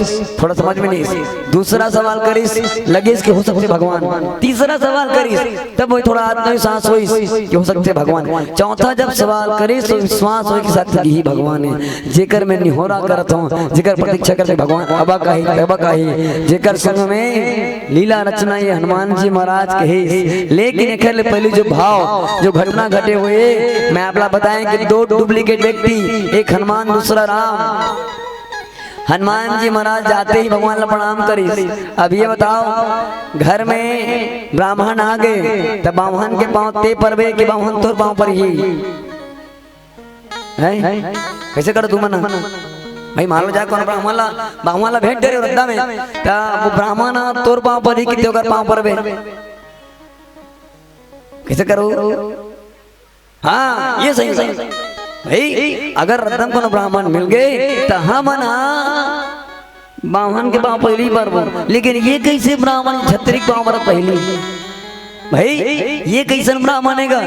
थोड़ा समझ में नहीं आइस। दूसरा सवाल करिस, लगिस कि हो सकथे भगवान। तीसरा सवाल करिस, तब वो थोड़ा आत्मविश्वास होइस कि हो सकथे भगवान। चौथा जब सवाल करिस, तो विश्वास होइस कि सच ही भगवान हे। जेकर मैं निहोरा करत हूँ, जेकर प्रतीक्षा करत हूँ, भगवान अब का ही, तब का ही, जेकर संग में लीला रचना ये हनुमान जी महाराज के हे। लेकिन एकर ले पहले जो भाव, जो घटना घटे हुए, मैं आप ला बताएं कि दो duplicate व्यक्ति, एक हनुमान, दूसरा राम। हनुमान जी महाराज जाते ही भगवान ला प्रणाम करिस। अब ये बताओ, घर में ब्राह्मण आ गए, त बाम्हन के पाँव ते परबे कि बाम्हन तोर पाँव परही? हैं? कैसे कर तुमन? भाई, मान लो जाए कोनो ब्राह्मण ला, बाम्हन ला भेंट दे रहे हो रद्दा में, त वो ब्राह्मण तोर पाँव परही कि ते ओकर पाँव परबे? कैसे करो? हाँ, ये सही, सही। भाई, अगर रद्दा म कोनो ब्राह्मण मिल गए, त हमन हा बाम्हन के पाँव पहली परबो, लेकिन ये कैसे ब्राह्मण छत्री के पाँव परत पहली? भाई, ये कैसन ब्राह्मण हे गा?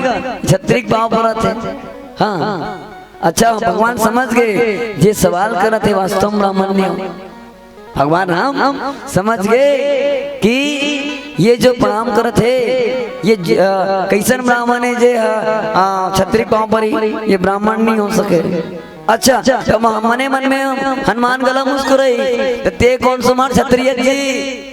छत्री के पाँव परत हे। हाँ, अच्छा, भगवान समझ गए, जे सवाल करत हे, वास्तव में ब्राह्मण नहीं हो। भगवान राम समझ गए कि ये जो प्रणाम करत हे, ये ज-, अ, कैसन ब्राह्मण हे जे ह, अ, छत्री पाँव परी, ये ब्राह्मण नहीं हो सके। अच्छा, त म-, मने मन में हनुमान गला मुस्कुराई, त ते कोन सा मार छत्री जी?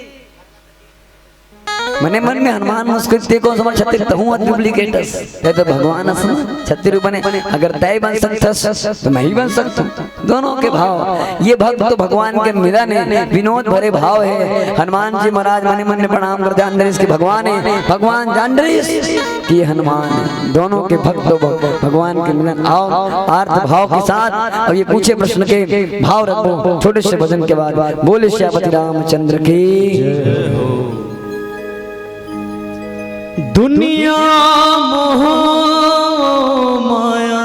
मने मन में हनुमान मुस्कुराई, ते कोन सा मार छत्री, तहूँ ह duplicate अस। ते तो भगवान अस ना, छत्री बने, अगर तय बन सकथस, त मैं ही बन सकथूँ। दोनों के भाव, ये भक्त तो भगवान के मिलन हे, विनोद भरे भाव हे। हनुमान जी महाराज मने मन में प्रणाम कर जान रहिस कि भगवान हे, भगवान जान रहिस कि हनुमान हे। दोनों के भक्त तो भग-, भगवान के मिलन। आओ, आर्त भाव के साथ अब ये पूछे प्रश्न के भाव रखबो छोटे से भजन के बाद। बोले सियापति रामचंद्र की। दुनिया मोह माया,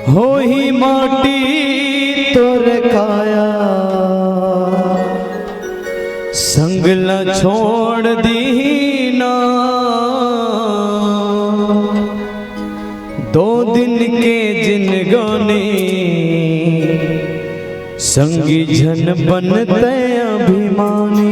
होही माटी तोर काया, संग ला छोड़ दीना। दो दिन के जिनगानी, संगी झन बनते अभिमानी।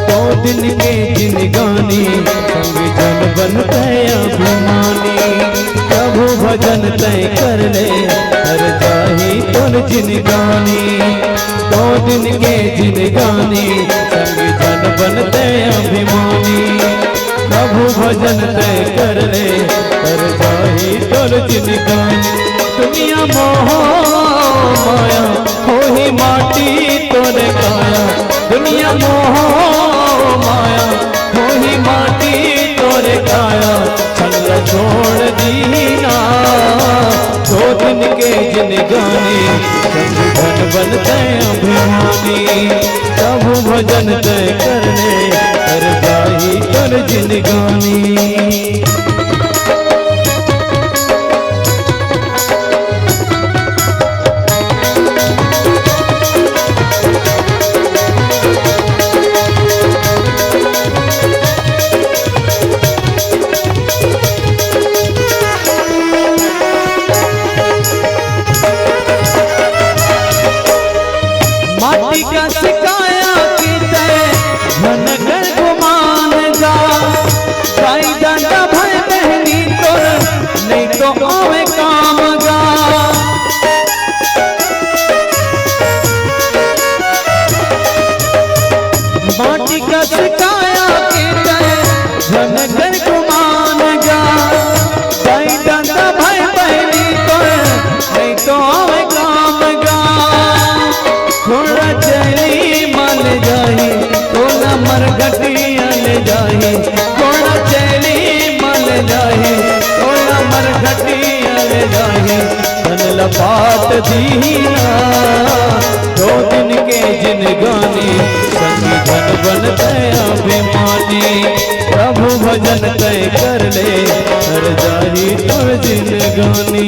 दो दिन के जिनगानी, संग झन बनते अभिमानी। प्रभु भजन तय कर ले, हर जाही तोर जिनगानी। दो दिन के जिनगानी, संग झन बनते अभिमानी। प्रभु भजन तय कर ले, हर जाही तोर जिनगानी। दुनिया मोह माया, होही माटी तोर काया। दुनिया मोह माया, होही माटी तोर काया। संग छोड़ गानी, संग धन बन तैं अभिमानी, प्रभु भजन तैं कर ले, तर जाही तोर जिनगानी। माटी कस काया के तैं झन कर गुमान गा, गाई दादा भाई बहनी तोर, नहीं तो आवे काम गा। माटी कस काया के तैं झन कर गुमान गा, गाई दादा भाई बहनी तोर, नहीं तो आवे काम गा। घोड़ा चैली मल जाही, तोला मरघटिया ले जाही। घोड़ा चैली मल जाही, तोला मरघटिया ले जाही। तन लपाट दीना, दो दिन के जिनगानी, संगी धन बन तैं अभिमानी। प्रभु भजन तैं कर ले, तर जाही तोर जिनगानी।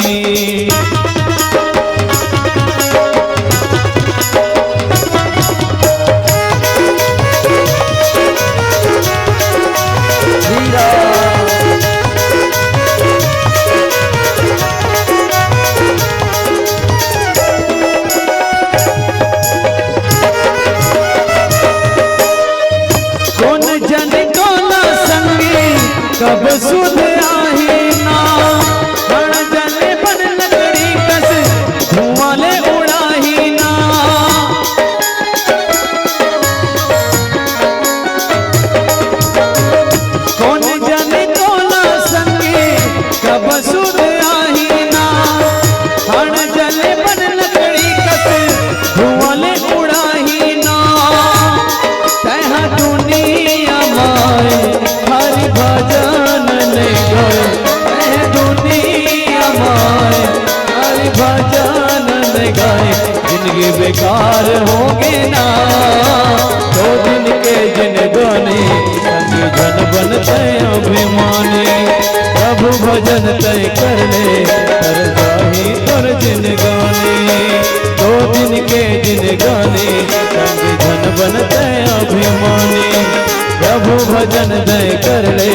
कोन जन कोन संगी कब सुध आही ना, हर जन बन लकड़ी कस धुआं ले उड़ाही ना। कोन जन कोन संगी कब सुध आही ना, हर जन बन लकड़ी कस धुआं ले उड़ाही ना। तैं हा दुनिया माय हरि भजन ले गाय, तैं हा दुनिया माय हरि भजन ले गाय। जिनगी बेकार होगे ना, दो दिन के जिनगानी, संगी धन बन तैं अभिमानी। प्रभु भजन तैं कर ले, तर जाही तोर जिनगानी। दो दिन के जिनगानी, संगी धन बन तैं अभिमानी। प्रभु भजन तैं कर ले,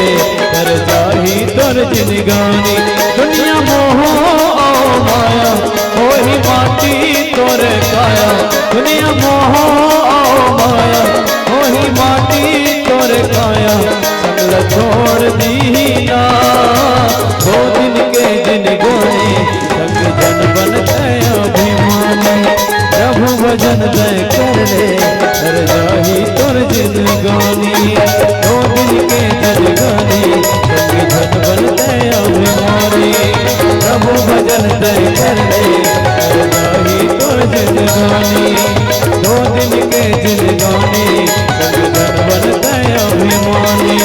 तर जाही तोर जिनगानी। दुनिया मोह अउ माया, होही माटी तोर काया। दुनिया मोह अउ माया, होही माटी तोर काया। संग ल छोड़ दीना, दो दिन के जिनगानी, संगी धन बन तैं अभिमानी। प्रभु भजन तैं कर ले, तर जाही तोर जिनगानी। दो दिन के जिनगानी, संगी धन बन तैं अभिमानी। प्रभु भजन तैं कर ले, तर जाही तोर जिनगानी। दो दिन के जिनगानी, संगी धन बन तैं अभिमानी।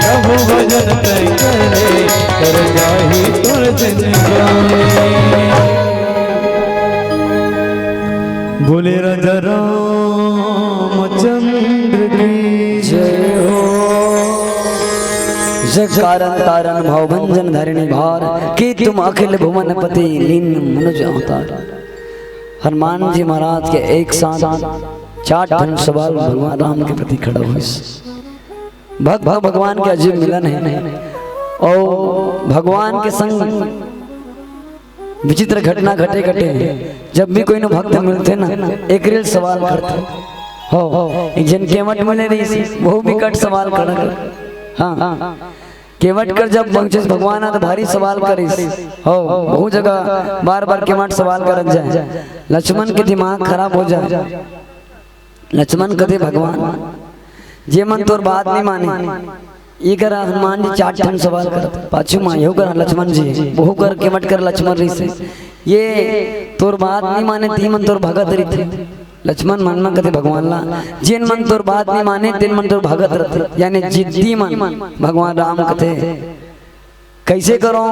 प्रभु भजन तैं कर ले, तर जाही तोर जिनगानी। बोले राजा रामचंद्र की जय हो। जग कारण तारण भवभंजन धरणी भार, की तुम अखिल भुवन पति लीन मनुज अवतार। हनुमान जी महाराज के एक साथ चार ठन सवाल भगवान राम के प्रति खड़ा होइस। भक्त भगवान के अजीब मिलन हे। अउ भगवान के संग विचित्र घटना घटे घटे। जब भी कोई नो भक्त मिलथे ना, एक रेल सवाल करथे। हो, एक झन केवट मिले रहिस, वहू बिकट सवाल करत। हाँ, केवट कर जब पहुँचे भगवान ह, त भारी सवाल करिस। हो, बहुत जगह बार बार केवट सवाल करत जाय, लक्ष्मण के दिमाग खराब हो जाय। लक्ष्मण कथे, भगवान, जे मन तोर बात नहीं माने, ये करा हनुमान जी चार ठन सवाल करत। पाछू मा यहू करा लक्ष्मण जी, वहू कर केवट कर लक्ष्मण रहिस। ये तोर बात नहीं माने, ती मन तोर भगत रहिथे। लक्ष्मण मन म कथे भगवान ला, जेन मन तोर बात नहीं माने, तेन मन तोर भगत रहिथे, यानी जिद्दी मन। भगवान राम कथे, कैसे करो?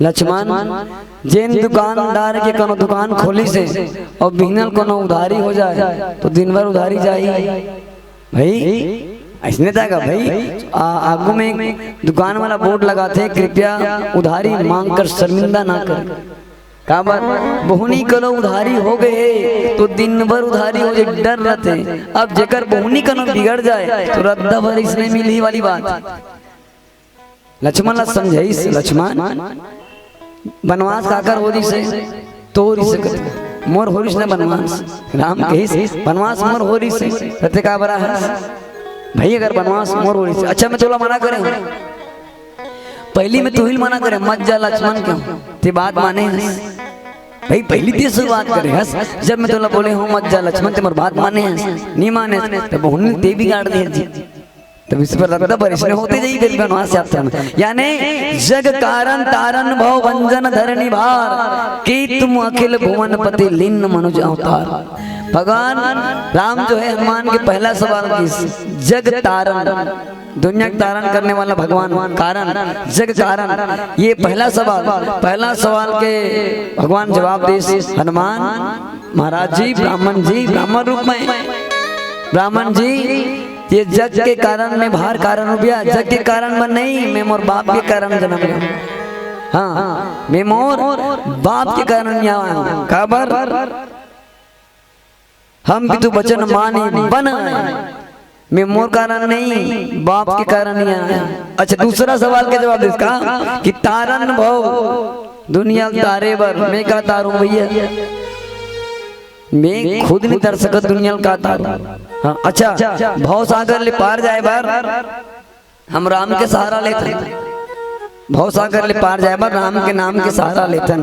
लक्ष्मण, जेन दुकानदार के कोनो दुकान खोलिस हे अउ बिहनल कोनो उधारी हो जाए, तो दिन भर उधारी जाही। भाई, अइसने जागा भाई, आ, आगू में एक दुकान वाला बोर्ड लगाथे, "कृपया उधारी मांगकर शर्मिंदा ना करें।" काबर? बहुनी कनो उधारी हो गए हे, तो दिन भर उधारी हो जाए, डर रथे। अब जेकर बहुनी कनो बिगड़ जाए, तो रद्दा भर अइसने मिलही वाली बात। लक्ष्मण ला समझाइस, लक्ष्मण, बनवास काकर हो रिस हे? तोर रिस हे कथे। मोर हो रिस न बनवास। राम कहिस, बनवास मोर हो रिस हे। कथे, "काबर आहस?" भाई, अगर बनवास मोर हो रिस हे। अच्छा, मैं तोला मना करे हूँ। पहिली मैं तुहिल मना करे, "मत जा लक्ष्मण," के हूँ। ते बात माने हस। भाई, पहिली ते शुरुआत करे हस। जब मैं तोला बोले हूँ, "मत जा लक्ष्मण," ते मोर बात माने हस। नहीं माने हस। तब बहुनी ते बिगाड़ दे जी। तब इस पर रद्दा भर अइसने होते जाही फिर बनवास यात्रा में। यानी जग कारण तारण भव भंजन धरणी भार, की तुम अखिल भुवन पति लीन मनुज अवतार। भगवान राम जो है हनुमान के पहला सवाल किस, जग तारण, दुनिया के तारण करने वाला भगवान कारण, जग कारण, ये पहला सवाल, पहला सवाल के भगवान जवाब दिस, हनुमान महाराज जी, ब्राह्मण जी, ब्राह्मण रूप में, ब्राह्मण जी, ये जग के कारण मैं बाहर कारण हूँ भैया, जग के कारण मैं नहीं, मैं मोर बाप के कारण जनम लेंव। हाँ, मैं मोर बाप के कारण यहाँ आया हूँ। काबर? हम पितु वचन माने बन आए। मैं मोर कारण नहीं, बाप के कारण ही आया। अच्छा, दूसरा सवाल का जवाब इसका कि तारण भव दुनिया तारे बर, मैं का तारूं भैया? मैं खुद नहीं तर सकत, दुनिया का तारूं। हाँ, अच्छा, भव सागर ले पार जाए बर हम राम के सहारा लेथन। भव सागर ले पार जाए बर राम के नाम के सहारा लेथन।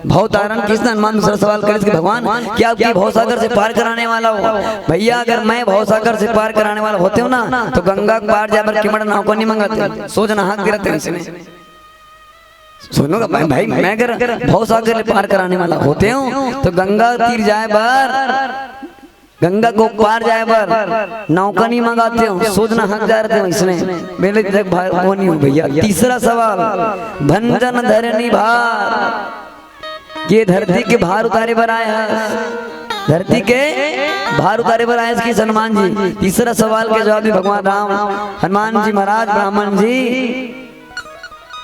भव तारण किस हनुमान दूसरा सवाल करिस कि भगवान, क्या आपकी भव सागर से पार कराने वाला हो? भैया, अगर मैं भव सागर से पार कराने वाला होते हूँ ना, तो गंगा के पार जाए बर केमड़ नाव को नहीं मंगाते, सोच नहाक गिरते इसमें। सुनो भाई, भाई, मैं अगर भव सागर ले पार कराने वाला होते हूँ, तो गंगा तीर जाए बर, गंगा को पार जाए बर नौका नहीं मंगाते हो, सोच नहाक जा रहे हो इसमें। मेरे देख भाई, वो नहीं हो भैया। तीसरा सवाल, भंजन धरणी भार, ये धरती के भार उतारे बर आए हैं, धरती के भार उतारे बर आए हैं कि हनुमान जी। तीसरा सवाल के जवाब में भगवान राम, हनुमान जी महाराज, ब्राह्मण जी,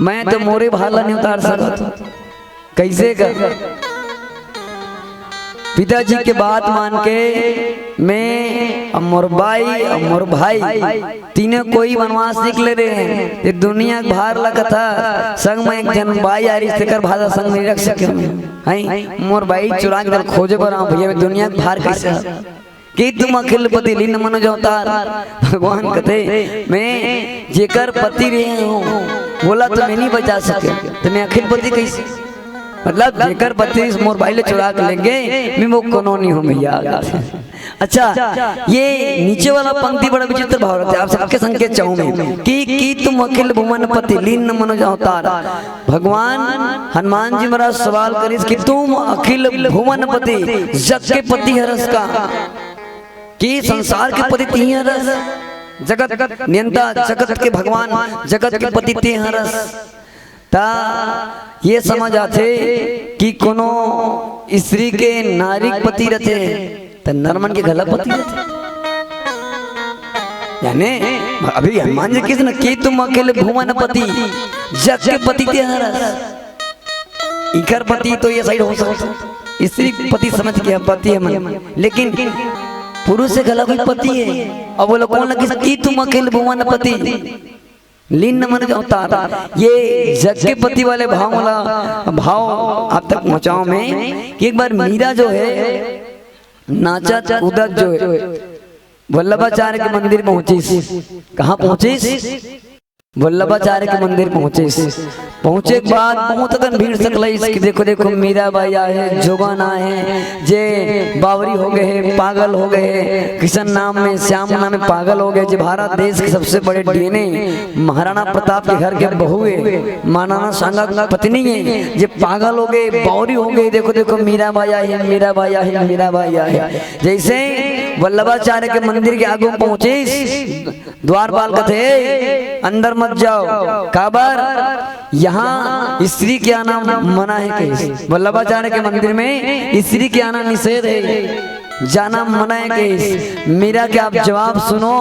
मैं तो मोरे भार ला नहीं उतार सकत। कैसे कर? पिताजी के बात मान के मैं, अब मोर बाई, अब मोर भाई, तीनों कोई वनवास निकले रहे हैं। ये दुनिया के भार ला कथा, संग में एक झन बाई आ रही, तेकर भार ला संग नहीं रख सके मैं। हैं? मोर बाई चुरा के खोजे बर आऊं भैया, मैं दुनिया के भार कैसे हर? कि तुम अखिल पति लीन मनुज अवतार। भगवान कथे, मैं जेकर पति रहे हूँ, बोला तो मैं नहीं बचा सके, तो मैं अखिल पति कैसे? मतलब, जेकर पति मोर बाई ले चुरा के लेगे, मैं वो कोनो नहीं हूँ भैया। अच्छा, ये नीचे वाला पंक्ति बड़ा विचित्र भाव रखथे। आप सबके संकेत चाहूँ मैं कि, कि तुम अखिल भुवन पति लीन मनुज अवतार। भगवान हनुमान जी महाराज सवाल करिस कि तुम अखिल भुवन पति, जग के पति हरस का, कि संसार के पति तिही हरस, जगत नियंता, जगत के भगवान, जगत के पति ते हरस। ता ये समझ आथे कि कोनो स्त्री के नारी के पति रथे, त नरमन के घला पति रथे। यानी अभी हनुमान जी किस न कि तुम अखिल भुवन पति, जग के पति ते हरस। इकर पति तो ये साइड हो सकता, स्त्री पति समझ के पति है मन, लेकिन पुरुष से घला कोई पति है। अब वो लोग कौन लगे कि तुम अखिल भुवन पति, लीन मनुज अवतार, ये जग के पति वाले भाव वाला भाव आप तक पहुंचाओ मैं कि एक बार मीरा जो है नाचत कूदत जो है वल्लभाचार्य के मंदिर पहुंचिस। कहाँ पहुंचिस? वल्लभाचार्य के मंदिर पहुंचिस। पहुंचे के बाद बहुत अकन भीड़ सकलाइस कि देखो, देखो, मीरा बाई आए हे, जोगन आए हे, जे बावरी हो गए हे, पागल हो गए हे, किशन नाम में, श्याम नाम में पागल हो गए, जे भारत देश के सबसे बड़े डीएनए महाराणा प्रताप के घर के बहू हे, महाराणा सांगा के पत्नी हे, जे पागल हो गए, बावरी हो गए, देखो, देखो, मीरा बाई आए हे, मीरा बाई आए हे, मीरा बाई आए हे। जैसे वल्लभाचार्य के मंदिर के आगू पहुंचिस, द्वारपाल कथे, "अंदर मत जाओ। काबर? यहाँ स्त्री के आना मना हे कहिस। वल्लभाचार्य के मंदिर में स्त्री के आना निषेध हे, जाना मना हे कहिस। मीरा के आप जवाब सुनो।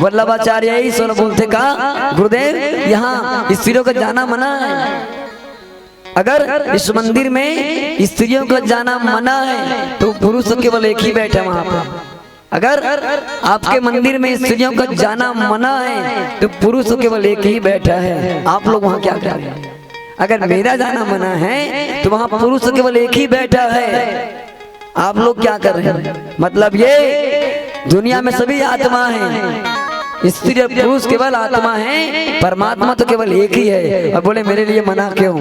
वल्लभाचार्य यही सोला बोलथे का, गुरुदेव, यहाँ स्त्रियों का जाना मना है। अगर इस मंदिर में स्त्रियों का जाना मना है, तो पुरुष तो केवल एक ही बैठा है वहां पर। अगर आपके मंदिर में स्त्रियों का जाना मना है, तो पुरुष तो केवल एक ही बैठा है। आप लोग वहां क्या कर रहे हैं? अगर मेरा जाना मना है, तो वहां पुरुष तो केवल एक ही बैठा है। आप लोग क्या कर रहे हैं? मतलब, ये दुनिया में सभी आत्मा है, स्त्री और पुरुष केवल आत्मा है, परमात्मा तो केवल एक ही है। और बोले, मेरे लिए मना क्यों?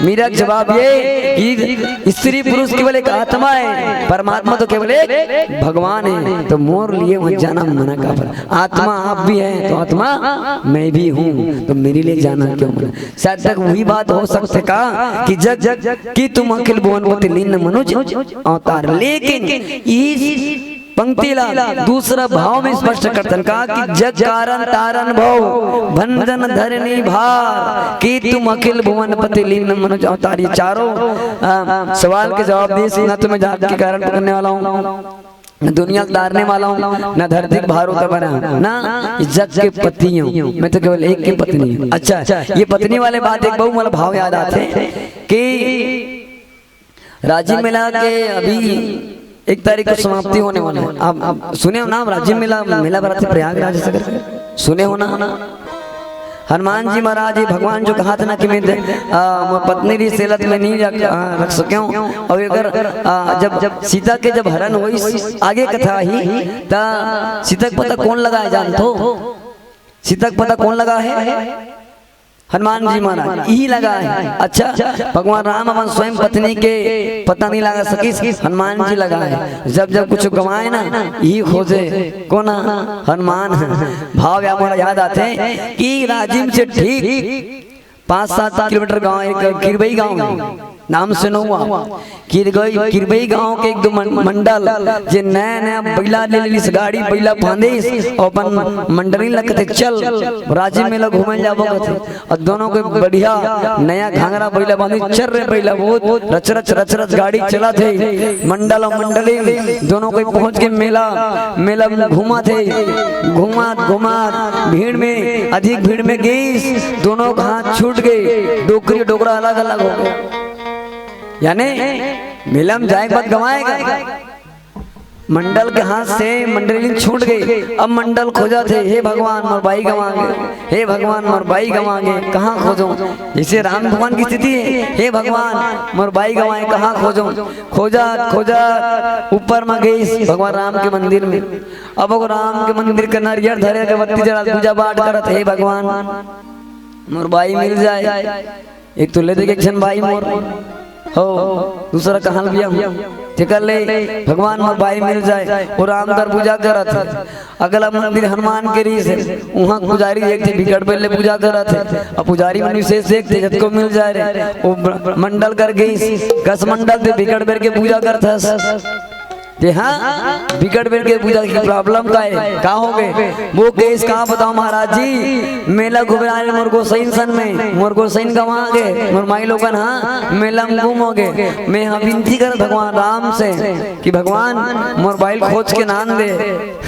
मीरा का जवाब ये कि स्त्री पुरुष केवल एक आत्मा है, परमात्मा तो केवल एक भगवान है। तो मोर लिए वहां जाना मना काबर? आत्मा आप भी हैं, तो आत्मा मैं भी हूँ, तो मेरे लिए जाना क्यों मना? शायद तक वही बात हो सकथे का कि जग जग कि तुम अखिल भुवन पति लीन मनुज अवतार। लेकिन इस पंक्ति ला दूसरा भाव में स्पष्ट करथन का कि जग कारण तारण भव भंजन धरनी भार, कि तुम अखिल भुवन पति लीन मनुज अवतार। ये चारों, अ, सवाल के जवाब दिस, न तो मैं जात के कारण पकड़ने वाला हूँ, न दुनिया को तारने वाला हूँ, न धरती के भार उतारने वाला हूँ, ना जग के पति हूँ, मैं तो केवल एक के पत्नी हूँ। अच्छा, ये पत्नी वाले बात एक बहुत मोला भाव याद आथे कि राजिम मेला के अभी एक तारीख को समाप्ति होने वाला है। आप, आप सुने हो नाम राजिम मेला, मेला भराथे प्रयागराज से करके? सुने हो ना? हनुमान जी महाराज जी भगवान जो कहा था ना कि मैं, आ, मोर पत्नी री सेलत में नहीं रख, आ, रख सके हूँ। और अगर, आ, जब, जब सीता के जब हरण होइस, आगे कथा ही, त सीता के पता कौन लगाए जानथो? सीता के पता कौन लगाए? हनुमान जी महाराज इही लगाए। अच्छा, भगवान राम अपन स्वयं पत्नी के पता नहीं लगा सकिस, हनुमान जी लगाए। जब जब कुछ गंवाए ना, इही खोजे। कोन? हनुमान। भाव या मोला याद आथे कि राजिम से ठीक पाँच सात किलोमीटर गांव, एक किरबई गांव है, नाम सुने हो आप? किरबई, किरबई गांव के एक दो मन-, मंडल, जे नया नया बैला ले लिस, गाड़ी बैला फांदिस, और अपन मंडली लगथे, चल, राजिम मेला घूमे जाबो कथे। और दोनों कोई बढ़िया नया घाघरा बैला बांधी, चल रे बैला, वो रच रच, रच रच गाड़ी चलाथे। मंडल और मंडली दोनों कोई पहुंच के मेला, मेला में घूमाथे, घूमात घूमात भीड़ में, अधिक भीड़ में गइस, दोनों का हाथ छूट गए, डोकरी डोकरा अलग अलग हो गया। यानी मेला में जाए के बाद गंवाएगा। मंडल के हाथ से मंडली छूट गई। अब मंडल खोजथे, हे भगवान, मोर बाई गंवा गे, हे भगवान, मोर बाई गंवा गे, कहाँ खोजों? जैसे राम भगवान की स्थिति है, हे भगवान, मोर बाई गंवाए, कहाँ खोजों? खोजत खोजत ऊपर में गइस भगवान राम के मंदिर में। अब वो राम के मंदिर के नरियर धरे, अगरबत्ती जला, पूजा पाठ करत, हे भगवान, मोर बाई मिल जाए। एक तो ले दे के एक झन बाई मोर हो, दूसरा कहाँ बिया हूँ, तेकर ले भगवान मोर बाई मिल जाए। वो राम कर पूजा करत हे। अगला मंदिर हनुमान के रीस हे, उहाँ पुजारी एक थे बिकट बेर ले पूजा करत हे। अब पुजारी मन विशेष एक थे, जतको मिल जाए रे। वो ब्र-, मंडल कर गइस, कस मंडल थे बिकट बेर के पूजा करत हस। ते हाँ, बिकट बेर के पूजा की problem का हे? का हो गे? वो कहिस, का बताओ महाराज जी, मेला घुमराए मोर गोसइन सन में, मोर गोसइन गंवा गे, मोर माई लोगन हाँ, मेला में गुम हो गे। मैं हाँ विनती कर भगवान राम से कि भगवान मोर बाई ल खोज के लान दे।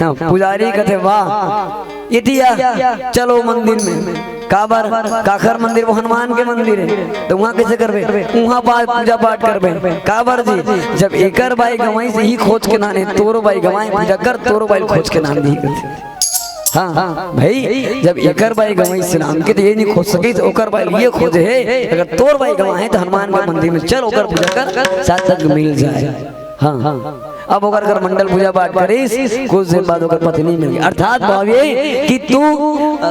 हाँ, पुजारी कथे, वाह, ये दिया, चलो मंदिर में। काबर? काखर मंदिर? वो हनुमान के मंदिर हे, तो उहाँ कैसे करबे? उहाँ पाठ, पूजा पाठ करबे। काबर जी? जब एकर बाई गंवाइस इही खोज के लाने, तोर बाई गंवाए, पूजा कर, तोर बाई ल खोज के लान दिही। हाँ, हाँ, भाई, जब एकर बाई गंवाइस राम के, तो ये नहीं खोज सके, तो ओकर बाई ल ये खोजे हे। अगर तोर बाई गंवाए, तो हनुमान के मंदिर में चल, ओकर पूजा कर, शायद तक मिल जाए। हाँ, हाँ। अब ओकर कर मंडल पूजा पाठ करिस, कुछ दिन बाद ओकर पत्नी मिल गई। अर्थात भाव ये कि तू, अ,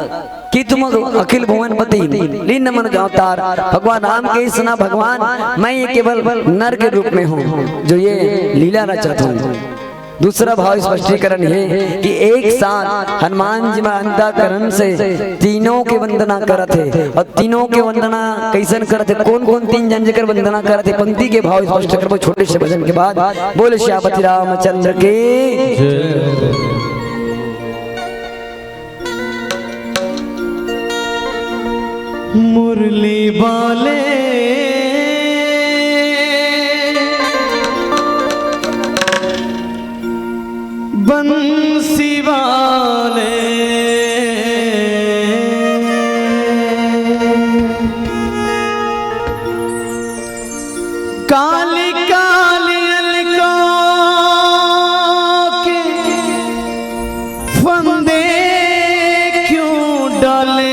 कि तुम अखिल भुवन पति, लीन मनुज अवतार। भगवान राम के इस ना, भगवान, मैं ये केवल नर के रूप में हूँ, जो ये लीला रचत हूँ। दूसरा भाव स्पष्टीकरण हे कि एक साथ हनुमान जी महाराज अंतःकरण से तीनों के वंदना करत हे। और तीनों के वंदना कैसन करत हे? कौन कौन तीन जन जेकर वंदना करत हे? पंक्ति के भाव स्पष्ट करबो छोटे से भजन के बाद। बोल सियापति रामचंद्र की। मुरली वाले, बंसी वाले, काली काली अलकों के फंदे क्यों डाले?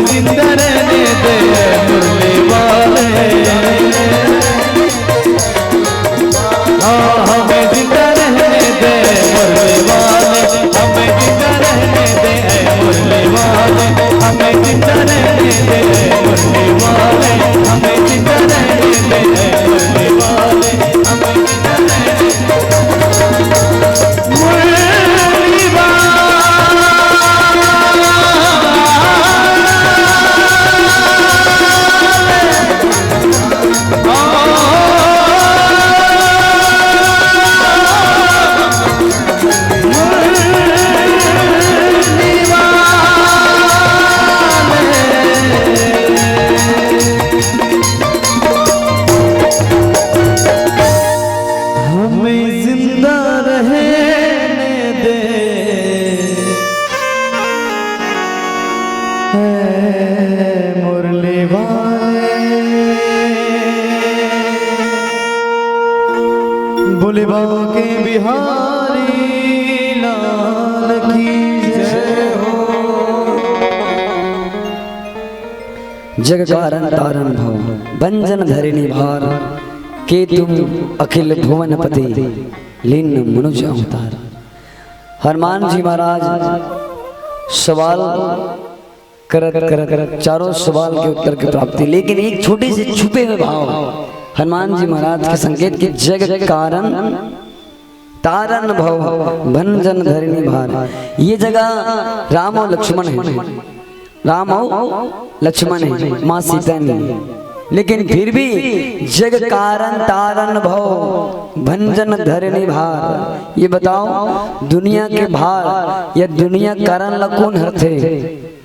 जिंदा रहने दे मुरली वाले। हाँ, हमें जिंदा रहने दे मुरली वाले, हमें जिंदा रहने दे मुरली वाले, हमें जिंदा रहने दे मुरली वाले, हमें जिंदा रहने दे मुरली वाले, हमें जिंदा रहने दे मुरली वाले। हमें जिंदा रहने दे, है मुरली वाले। बोले बांके बिहारी लाल की जय हो। जग कारण तारण भव, भंजन धरिणी भार, के तुम अखिल भुवन पति, लीन मनुज अवतार। हनुमान जी महाराज सवाल करत करत चारों सवाल के उत्तर की प्राप्ति, लेकिन एक छोटे से छुपे हुए भाव हनुमान जी महाराज के संकेत के जग कारण तारण भव, भंजन धरिणी भार। ये जगह राम और लक्ष्मण है, राम और लक्ष्मण है, माँ सीता नहीं है। लेकिन फिर भी जग कारण तारण भव, भंजन धरिणी भार। ये बताओ, दुनिया के भार या दुनिया कारण ला कौन हरथे?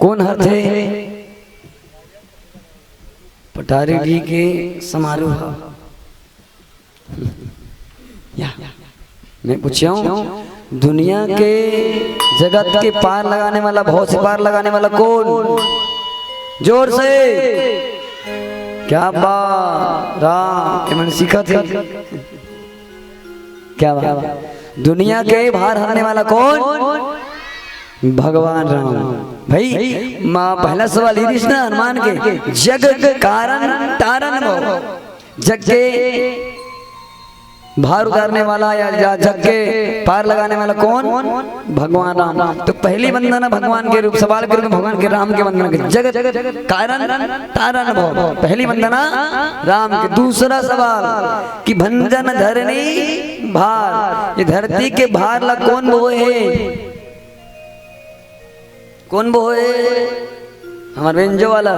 कौन हरथे? पटारी जी के समारोह। या, मैं पूछा हूँ, दुनिया के, जगत के पार लगाने वाला, भव से पार लगाने वाला कौन? जोर से। क्या बात, राम, ये मैंने सीखा था। क्या बात। दुनिया के भार हरने वाला कौन? भगवान राम। भाई, माँ, पहला सवाल ये रहिस ना हनुमान के, जग कारण तारण भव, जग के भार उतारने वाला या, या जग के पार लगाने वाला कौन? भगवान राम। तो पहली वंदना भगवान के रूप, सवाल के रूप में भगवान के राम के वंदना के, जग कारण तारण भव। पहली वंदना राम के। दूसरा सवाल कि भंजन धरनी भार, ये धरती के भार ला कौन बोहे? कौन बोहे? हमार बेंजो वाला।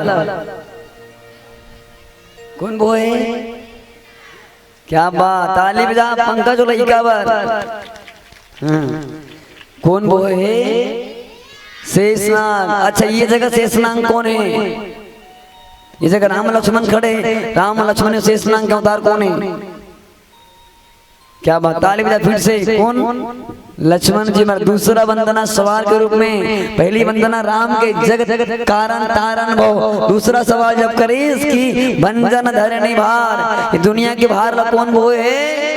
कौन बोहे? क्या बात, ताली बजा पंकज लइका बर। हाँ। कौन बोहे? शेषनाग। अच्छा, ये जगह शेषनाग कौन है? ये जगह राम लक्ष्मण खड़े हैं, राम लक्ष्मण शेषनाग के अवतार कौन है? क्या बात, ताली बजा फिर से। कौन? लक्ष्मण जी महाराज। दूसरा वंदना सवाल के रूप में, पहली वंदना राम के जगत कारण तारण भव। दूसरा सवाल जब करिस कि भंजन धरनी भार, ये दुनिया के भार ला कौन बोहे?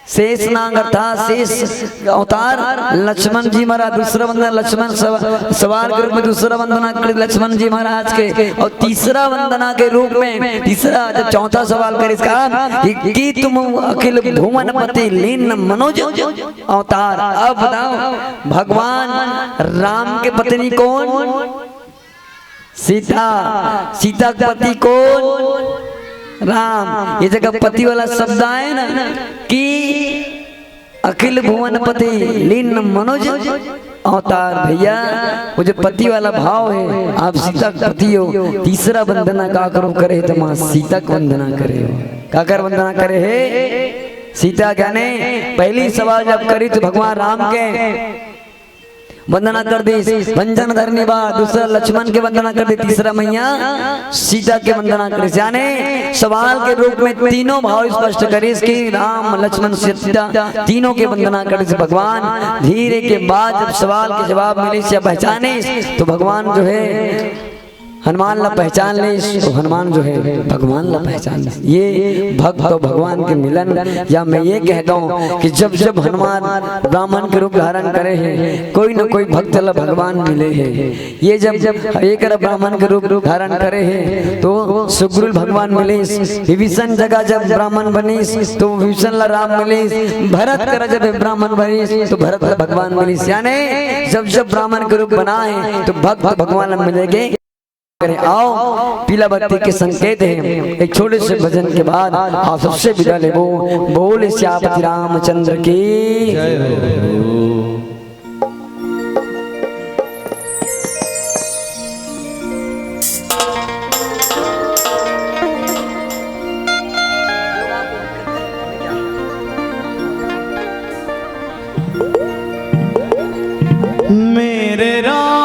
शेष नाग अर्थात शेष अवतार लक्ष्मण जी महाराज। दूसरा वंदना लक्ष्मण सव-, सवाल के रूप में दूसरा वंदना करिस लक्ष्मण जी महाराज के। और तीसरा वंदना के रूप में तीसरा, जब चौथा सवाल करिस का कि, कि तुम अखिल भुवन पति लीन मनोज अवतार। अब बताओ, भगवान राम के पत्नी कौन? सीता। सीता के पति कौन? राम। ये जगह पति वाला शब्द आए ना कि अखिल भुवन पति लीन मनोज अवतार। भैया, वो जो पति वाला भाव है, आप सीता के पति हो, तीसरा वंदना काकर करे तो माँ सीता के वंदना करे हो। काकर वंदना करे है? सीता। यानी पहली सवाल जब करी तो भगवान राम के वंदना कर दिस, भंजन धरनी भार। दूसरा लक्ष्मण के वंदना कर दिस, तीसरा मैया सीता के वंदना कर दिस। यानी सवाल के रूप में तीनों भाव स्पष्ट करिस कि राम, लक्ष्मण, सीता तीनों के वंदना कर दिस। भगवान धीरे के बाद जब सवाल के जवाब मिलिस या पहचानिस तो भगवान जो है हनुमान ला पहचान लेस, तो हनुमान जो है भगवान ला पहचान लेस। ये भक्त अउ भगवान के मिलन। या मैं ये कहता हूँ कि जब जब हनुमान ब्राह्मण के रूप धारण करे हे, कोई न कोई भक्त ला भगवान मिले हे। ये जब जब एक ब्राह्मण के रूप धारण करे हे, तो सुग्रीव भगवान मिलिस। विभीषण जगह जब ब्राह्मण बनिस, तो विभीषण ला राम मिलिस। भरत करा जब ब्राह्मण बनिस, तो भरत ला भगवान मिलिस। यानी जब जब ब्राह्मण के रूप बना हे, तो भक्त भगवान ला मिलेगे। करे आओ, पीला बत्ती के संकेत हे। एक छोटे से भजन के बाद आप सबसे विदा लेबो। बोल सियापति रामचंद्र की। मेरे राम,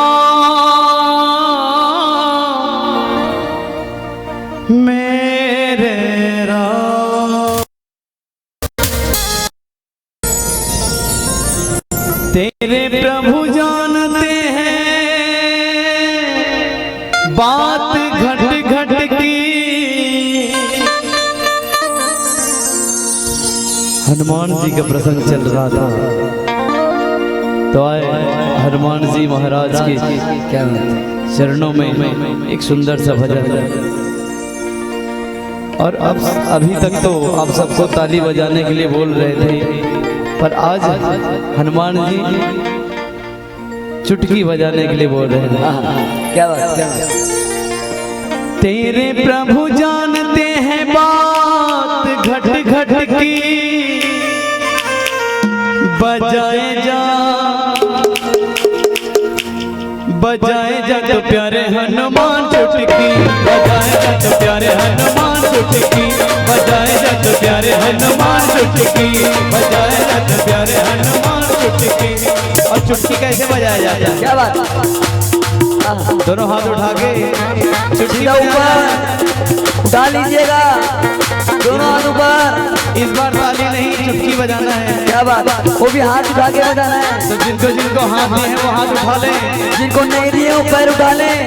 मेरे राम। तेरे प्रभु जानते हैं बात घट घट की। हनुमान जी का प्रसंग चल रहा था, तो आए हनुमान जी महाराज के क्या बात है। चरणों में एक सुंदर सा भजन। और अब, अभी तक तो आप सबको ताली बजाने के लिए बोल रहे थे, पर आज हनुमान जी चुटकी बजाने के लिए बोल रहे हैं। हाँ, क्या बात, क्या बात। तेरे प्रभु जानते हैं बात घट घट की, बजाए जा, बजाए जा तो प्यारे हनुमान चुटकी, बजाए जा तो प्यारे हनुमान चुटकी, बजाए जा तो प्यारे हनुमान चुटकी, बजाए जा तो प्यारे हनुमान चुटकी। और चुटकी कैसे बजाया जाता है? क्या बात? दोनों हाथ उठा के चुटकी सीधा बजाना। ऊपर उठा लीजिएगा, दोनों हाथ ऊपर। इस बार ताली नहीं, चुटकी बजाना है। क्या बात? वो भी हाथ उठा के बजाना है। तो जिनको जिनको हाथ दिए हैं, वो हाथ उठा लें। जिनको नहीं दिए, वो पैर उठा लें।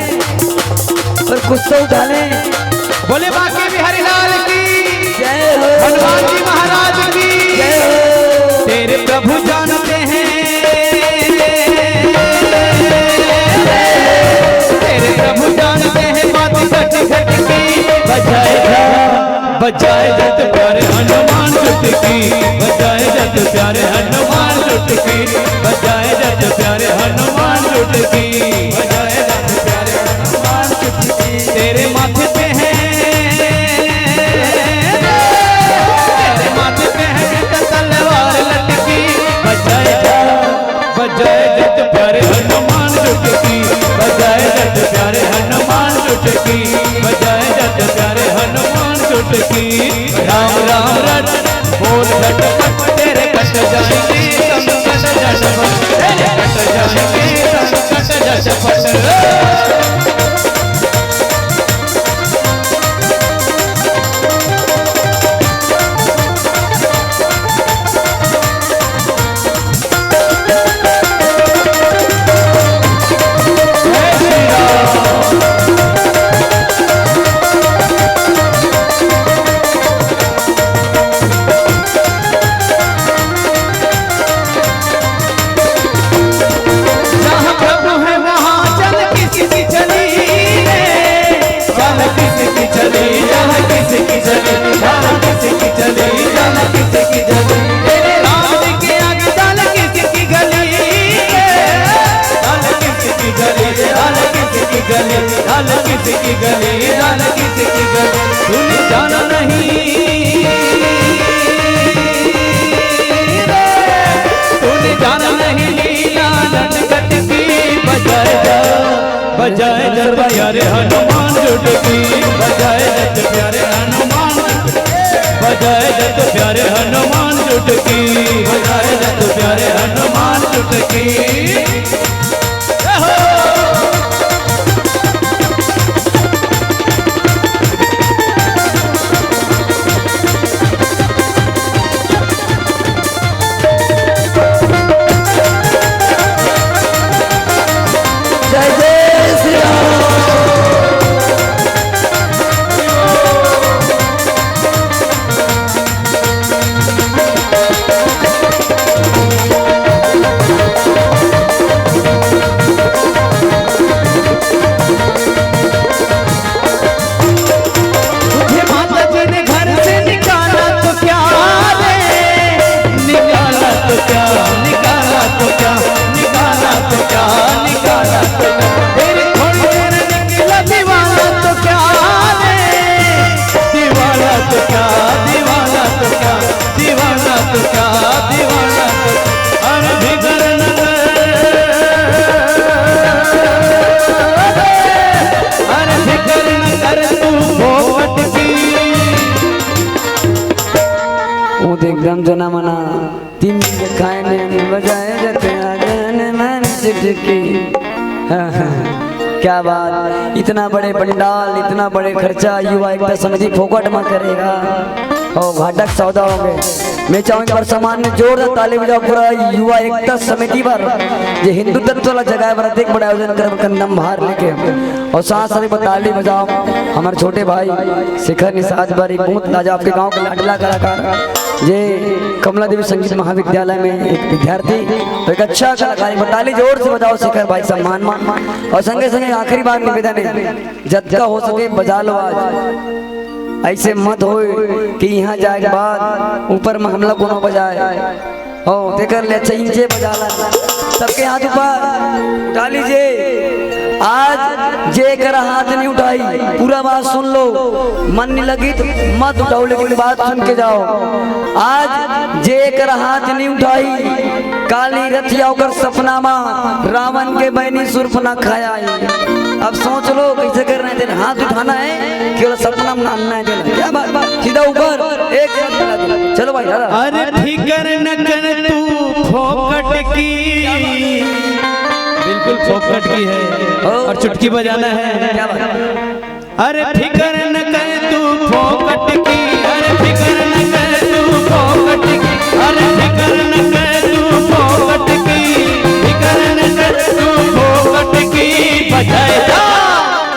पर कुछ तो उठा लें। बोले बांके बिहारी लाल की। जय हो। हनुमान जी महाराज की। जय हो। तेरे प्रभु जानते हैं, तेरे प्रभु जानते हैं बात घट घट की। बजाए जा, बजाए जा तो प्यारे हनुमान चुटकी, बजाए जा तो प्यारे हनुमान चुटकी, बजाए जा तो प्यारे हनुमान चुटकी, बजाए जा तो प्यारे हनुमान चुटकी। तेरे माथे पे है, तेरे माथे पे है तो तलवार लटकी, बजाए जा, बजाए जा तो प्यारे हनुमान चुटकी, बजाए जा तो प्यारे हनुमान चुटकी, बजाए जा तो प्यारे हनुमान चुटकी। राम राम रट बोल झटपट, तेरे कट जाएंगे संकट झटपट, तेरे कट जाएंगे संकट झटपट। जहाँ प्रभु है वहाँ चल किसकी चली रे, चल किसकी चली, चल किसकी चली, चल किसकी चली, चल किसकी चली। तेरे राम जी के आगे चल किसकी गली रे, चल किसकी गली, चल किसकी गली, चल किसकी गली, चल किसकी गली। तूने जाना नहीं रे, तूने जाना नहीं लीला नटखट की। बजाए जा, बजाए जा तो प्यारे हनुमान चुटकी, बजाए जा तो प्यारे हनुमान, बजाए जा तो प्यारे हनुमान चुटकी, बजाए जा तो प्यारे हनुमान चुटकी। जय हो। जय जय श्री राम। देख देख के। हाँ, हाँ। क्या बात, इतना बड़े पंडाल, इतना बड़े खर्चा, युवा एकता समिति फोकट में करेगा। ओ, घाटा के सौदा हो गए। मैं चाहूँ एक बार सामान्य जोरदार ताली बजाओ पूरा युवा एकता समिति बर, जे हिंदू तत्व ला जगाए बर अतेक बड़ा आयोजन कर, कंदम भार लेके। और साथ साथ एक बार ताली बजाओ हमारे छोटे भाई शिखर निषाद बर, एक बहुत लाजवाब, आपके गांव के लाडला कलाकार, जे कमला देवी संगीत महाविद्यालय में एक विद्यार्थी, तो एक अच्छा कलाकार, एक बार ताली जोर से बजाओ शिखर भाई, सम्मान मान। और संगे संगे आखिरी बार निवेदन है, जतका हो सके बजा लो आज। ऐसे मत होए कि यहाँ जाए के बाद ऊपर में हमला कोनो बजाए। हो, तेकर ले अच्छा इंचे बजाला। सबके हाथ ऊपर उठा लीजिए। आज जे कर हाथ नहीं उठाई, पूरा बात सुन लो, मन नहीं लगी तो मत उठाओ, लेकिन बात सुन के जाओ। आज जे कर हाथ नहीं उठाई, काली रथिया ओकर सपना मा रावण के बहनी सुर्पनखा आई। अब सोच लो कैसे करना है, हाथ उठाना है, केवल सपना में नाचना है। क्या बात, बात, सीधा ऊपर, एक साथ मिला दो। चलो भाई, दादा। अरे फिकर न कर तू फोकट की, बिल्कुल फोकट की है। और चुटकी बजाना है। क्या बात। अरे फिकर न कर तू फोकट की, अरे फिकर न कर तू फोकट की, अरे फिकर न कर तू फोकट की, फिकर न कर तू फोकट की। बजाए जा,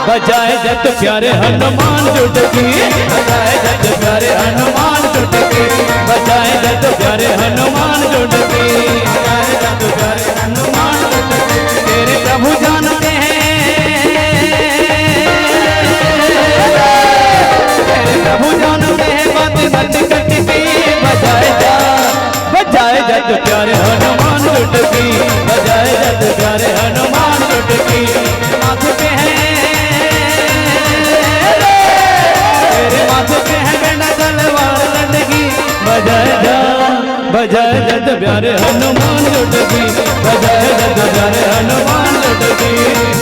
बजाए जा तो प्यारे हनुमान जुट की, बजाए जा तो प्यारे हनुमान जुट की, बजाए जा तो प्यारे हनुमान जुट की, बजाए जा तो प्यारे हनुमान जुट की। तेरे प्रभु जानते हैं, तेरे प्रभु जानते हैं बात सच कट की। बजाए जा, बजाए जा तो प्यारे हनुमान जुट की, बजाए जा तो प्यारे हनुमान जुट की। माथ पे है, तेरे माथ पे है गंडा तलवार लटकी। बजाए जा, बजाए जा तो प्यारे हनुमान जुट की, बजाए जा तो प्यारे हनुमान जुट की।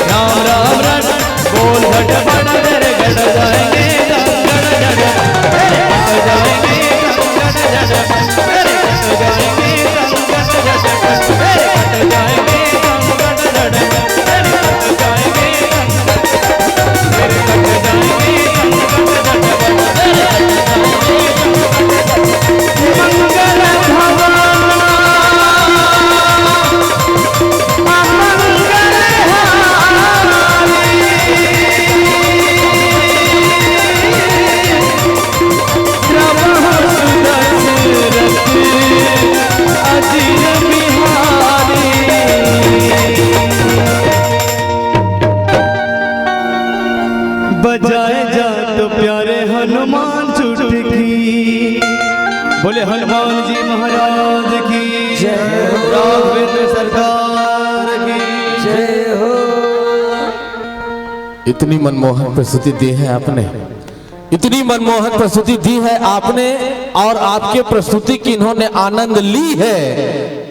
राम राम रट, बोल झट पट, तेरे गट जाएंगे, गट जाएंगे, गट जाएंगे। बजाए जा तो प्यारे हनुमान जुट की। बोले हनुमान जी महाराज की जय हो। राघवेंद्र सरकार की जय हो। इतनी मनमोहक प्रस्तुति दी है आपने, इतनी मनमोहक प्रस्तुति दी है आपने, और आपके प्रस्तुति की इन्होंने आनंद ली है।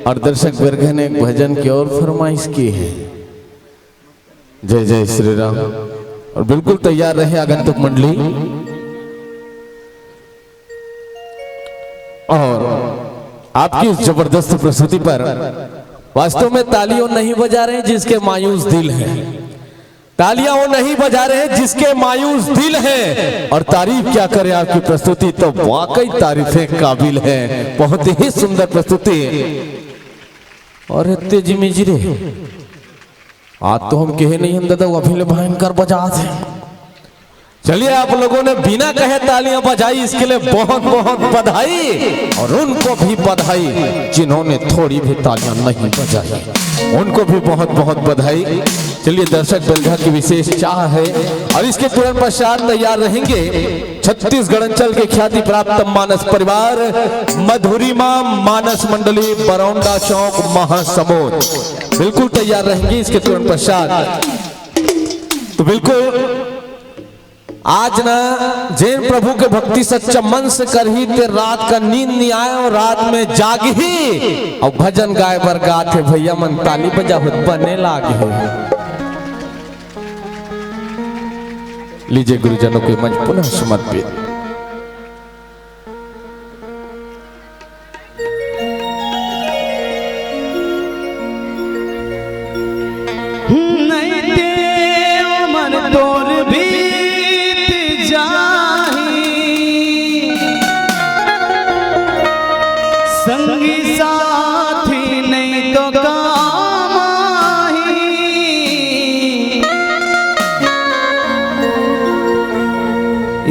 और दर्शक वर्ग ने एक भजन की और फरमाइश की है। जय जय श्री राम। और बिल्कुल तैयार रहे आगंतुक मंडली। और आपकी इस जबरदस्त प्रस्तुति पर वास्तव में ताली वो नहीं बजा रहे हैं जिसके मायूस दिल हैं, तालियां वो नहीं बजा रहे हैं जिसके मायूस दिल हैं। और तारीफ क्या करें, आपकी प्रस्तुति तो वाकई तारीफें काबिल है। बहुत ही सुंदर प्रस्तुति। और तेजी में जी रे, आज तो हम कहे नहीं हम दादा, वो अभी ले भयंकर बजा थे। चलिए, आप लोगों ने बिना कहे तालियां बजाई, इसके लिए बहुत बहुत बधाई। और उनको भी बधाई जिन्होंने थोड़ी भी तालियां नहीं बजाई, उनको भी बहुत बहुत बधाई। चलिए, दर्शक बलगा की विशेष चाह है। और इसके तुरंत पश्चात तैयार रहेंगे छत्तीसगढ़ अंचल के ख्याति प्राप्त मानस परिवार मधुरिमा मानस मंडली बरौंडा चौक महासमुंद। बिल्कुल तैयार रहेंगे इसके तुरंत पश्चात। तो बिल्कुल आज ना जेन प्रभु के भक्ति सच्चा मन से करही ते रात का नींद नहीं आए और रात में जागही और भजन गाए बर गात हे। भैया मन ताली बजावत बने लाग हे। लीजिए गुरुजनों के मंच पुनः समर्पित।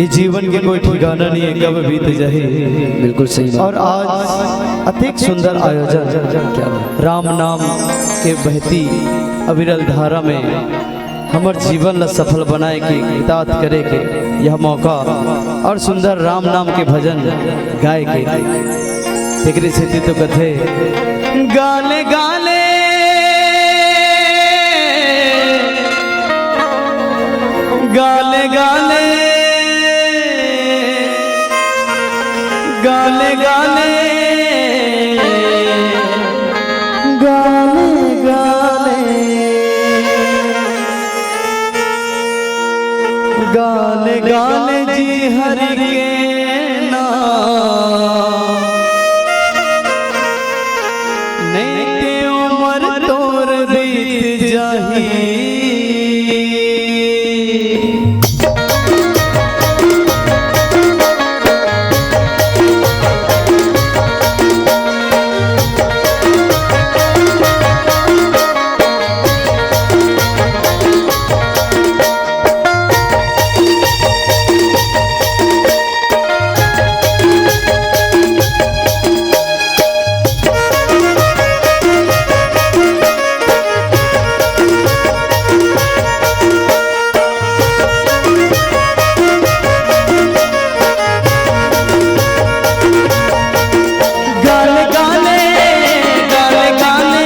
जीवन के कोई ठिकाना नहीं है, कब बीत जाही। बिल्कुल सही बात। और आज अतिक सुंदर आयोजन, क्या बात। राम नाम के बहती अविरल धारा में हमर जीवन ला सफल बनाए के, कृतार्थ करे के यह मौका और सुंदर राम नाम के भजन गाए के, तेकरे सेती तो कथे, गाले गाले, गाले गाले, गाले गाले, गाले गाले, गाले गाले जी हरि के नाम, नहीं ते उमर तोर बीत जाही। गाले गाले, गाले गाले,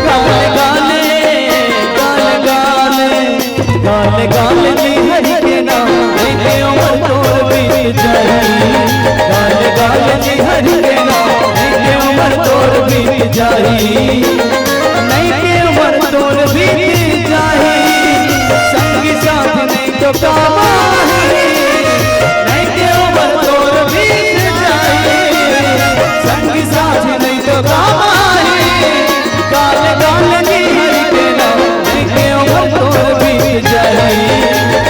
गाले गाले, गाले गाले, गाले गाले जी हरि के नाम, नहीं ते उमर तोर बीत जाही। गाले गाले जी हरि के नाम, नहीं ते उमर तोर बीत जाही। नहीं ते उमर तोर बीत जाही। संगी साथ नहीं तो काम आही, नहीं ते उमर तोर बीत जाही। संगी साथ नहीं तो काम आही। गाल गाल जी हरि के नाम, नहीं ते उमर तोर बीत जाही।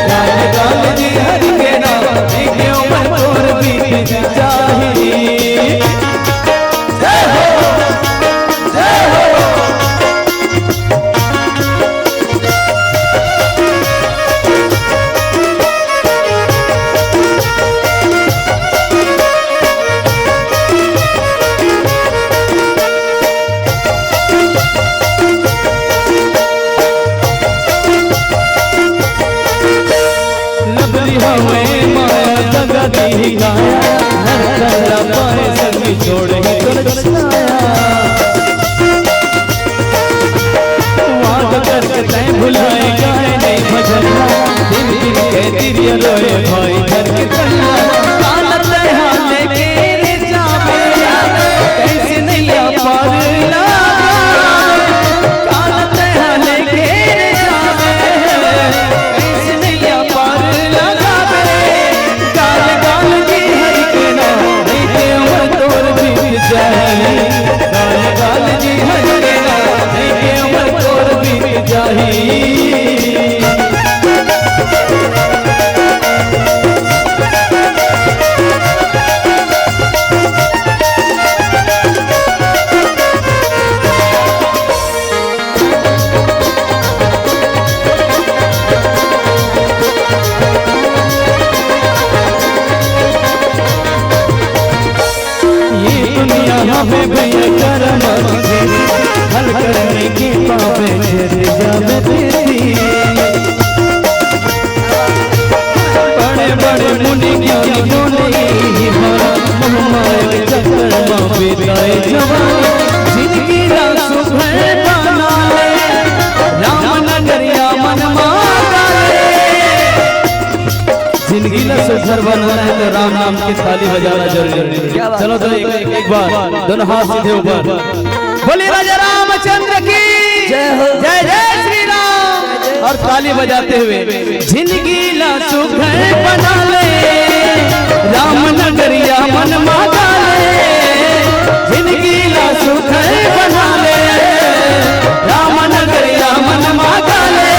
गाल गाल जी हरि के नाम, नहीं ते उमर तोर बीत जाही। जय हो, जय हो। लबली हवे माया दगा दी काया, हर कल्ला पाए संग छोड़ ही तोर छाया। वादा करके तैं भुलाए गाए नहीं भजन, दिन दिन के तिरिया रोए भाई घर के तैया। काल तैहा लेके रे जावे, कैसे नैया पार लागे। काल तैहा लेके रे जावे, कैसे नैया पार लगावे। गाल गाल जी हरि के नाम, नहीं ते उमर तोर बीत जाही। गाल गाल जी हरि के नाम, नहीं ते उमर तोर बीत जाही। ये दुनिया हमें भैया करम की, हल करने की पावे छेद जावे तेरी। बड़े बड़े मुनि ज्ञानी बोले ही मारा, मोह माया के चक्कर में बिताए जवानी। जिंदगी ला सुभर बना ले, राम नगरिया मन मारा ले। जिंदगी ला सुभर बनाना है तो राम नाम की थाली बजाना जरूरी है। क्या बात। चलो तो एक, एक, एक बार दोनों हाथ सीधे ऊपर। बोलिए राजा रामचंद्र की जय हो। जय जय श्री राम। और ताली बजाते हुए जिंदगी ला सुघर बना ले, राम नगरिया मन मांगा ले। जिंदगी ला सुघर बना ले, राम नगरिया मन मांगा ले।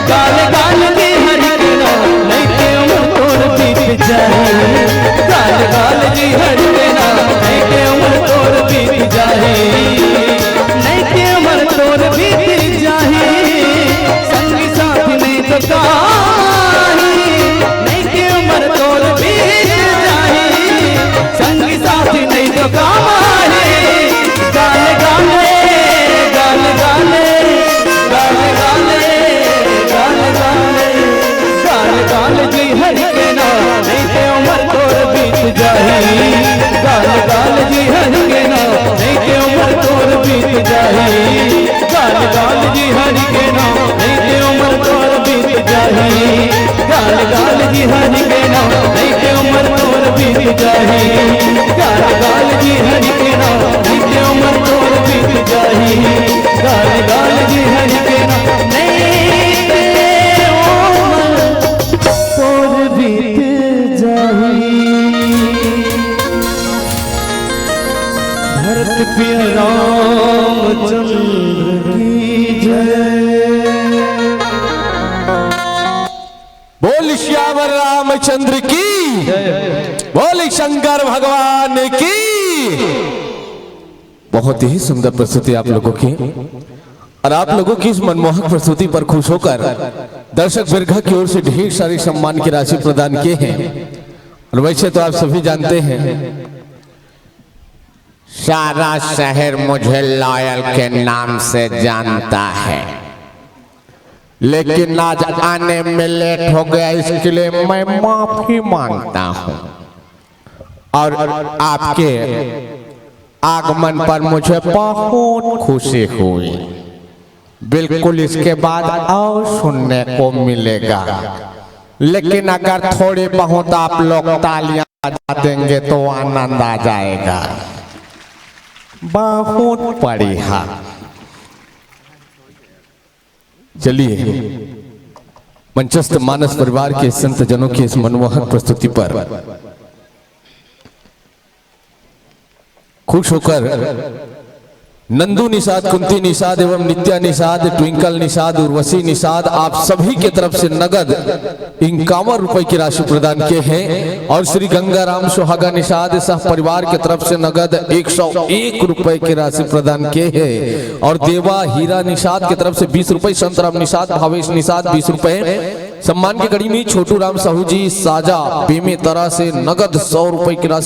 गाल गाल जी हरि के नाम, नहीं ते उमर तोर बीत जाही। गाल गाल जी हरि के नाम, नहीं ते उमर तोर बीत जाही। नहीं ते उमर तोर बीत जाही। संगी साथी नहीं तो काही, नहीं ते उमर गाल गाल जी हरि के नाम, नहीं के उम्र तोर बीत जाही। गाल गाल जी हरि के नाम, नहीं के उम्र तोर बीत जाही। गाल गाल जी हरि के नाम, नहीं के उम्र तोर बीत जाही। भरत प्रिय रामचंद्र की जय। बोल सियावर रामचंद्र की, बोल शंकर भगवान की। बहुत ही सुंदर प्रस्तुति आप लोगों की, और आप लोगों की इस मनमोहक प्रस्तुति पर खुश होकर दर्शक वर्ग की ओर से ढेर सारे सम्मान की राशि प्रदान किए हैं। और वैसे तो आप सभी जानते हैं, सारा शहर मुझे लॉयल के नाम से जानता है, लेकिन आज आने में लेट हो गया, इसके लिए मैं माफी मांगता हूँ। और आपके आगमन पर मुझे बहुत खुशी हुई। बिल्कुल इसके बाद और सुनने को मिलेगा, लेकिन अगर थोड़ी बहुत आप लोग तालियां बजा देंगे तो आनंद आ जाएगा। बहुत बढ़िया। चलिए, मंचस्थ मानस परिवार के संत जनों की इस मनमोहक प्रस्तुति पर खुश होकर नंदू निषाद, कुंती निषाद एवं नित्या निषाद, ट्विंकल निषाद, उर्वशी निषाद, आप सभी की तरफ से नगद इक्यावन रुपए की राशि प्रदान किए हैं। और श्री गंगाराम सुहागा निषाद सह परिवार की तरफ से नगद एक सौ एक रुपए की राशि प्रदान किए हैं। और देवा हीरा निषाद की तरफ से बीस रुपए, संतराम निषाद, भावेश निषाद बीस रुपए, सम्मान की कड़ी में छोटू राम साहू जी साजा बेमेतरा से नगद सौ रुपए की राशि